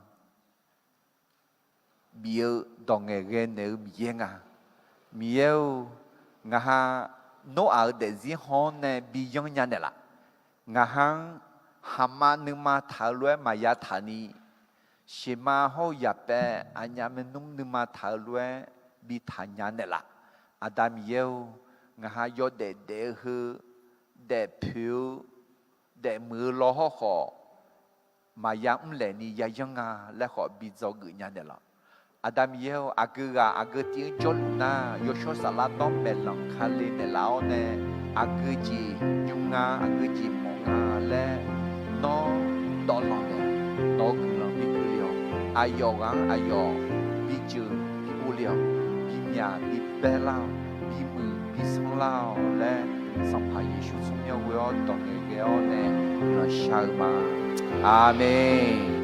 bif-eu dawq ngaeqghae naeq-eu Miqyaer nga. Miqyaer-or, ngaq ha Noraq-euq daefzir haw-anr nae bi yanr nya naeqlaf. Ngaq ha-anr khaqma nuima taq-eu lof-aer maqya taq ni, sheqma hawr-eu yaqpaev aqnyaf maernmr nuima taq-eu lof-aer bi taq nya naeqlaf. Aqda Miqyaer-or, ngaq ha yawdaef daef-eu heu, daefpoeq-eu, daefmuiq-eu law hawrkhawf, maqya mrlaeq ni yayanr nga laer khawf bi dzawgeuf nya naeqlaf. Aqda Miqyaer-or, aqgeu ghaq aqgeu tiv-anr jawrluf nar, yawshawr saflar nawr maeqlanq kale naeqlaf-awr nae, aqgeu jeq nymr nga, aqgeu jeq mawf nga laer nawr dawvlanq naeq, nawq-eu guiqlanq bi keuvle-awq. Aqyawf ghaq-anr aqyawf bi jeuq bi uvle-awq, bi myaq bi baer lar-awq, bi muiq bi sanr lar-awq laer, Sanqpaq Yeqsur tsawrmyanr ghoe-awr dawq ngaeqghae-awr nae guiqlanq shar-eu ma. Aqmeq.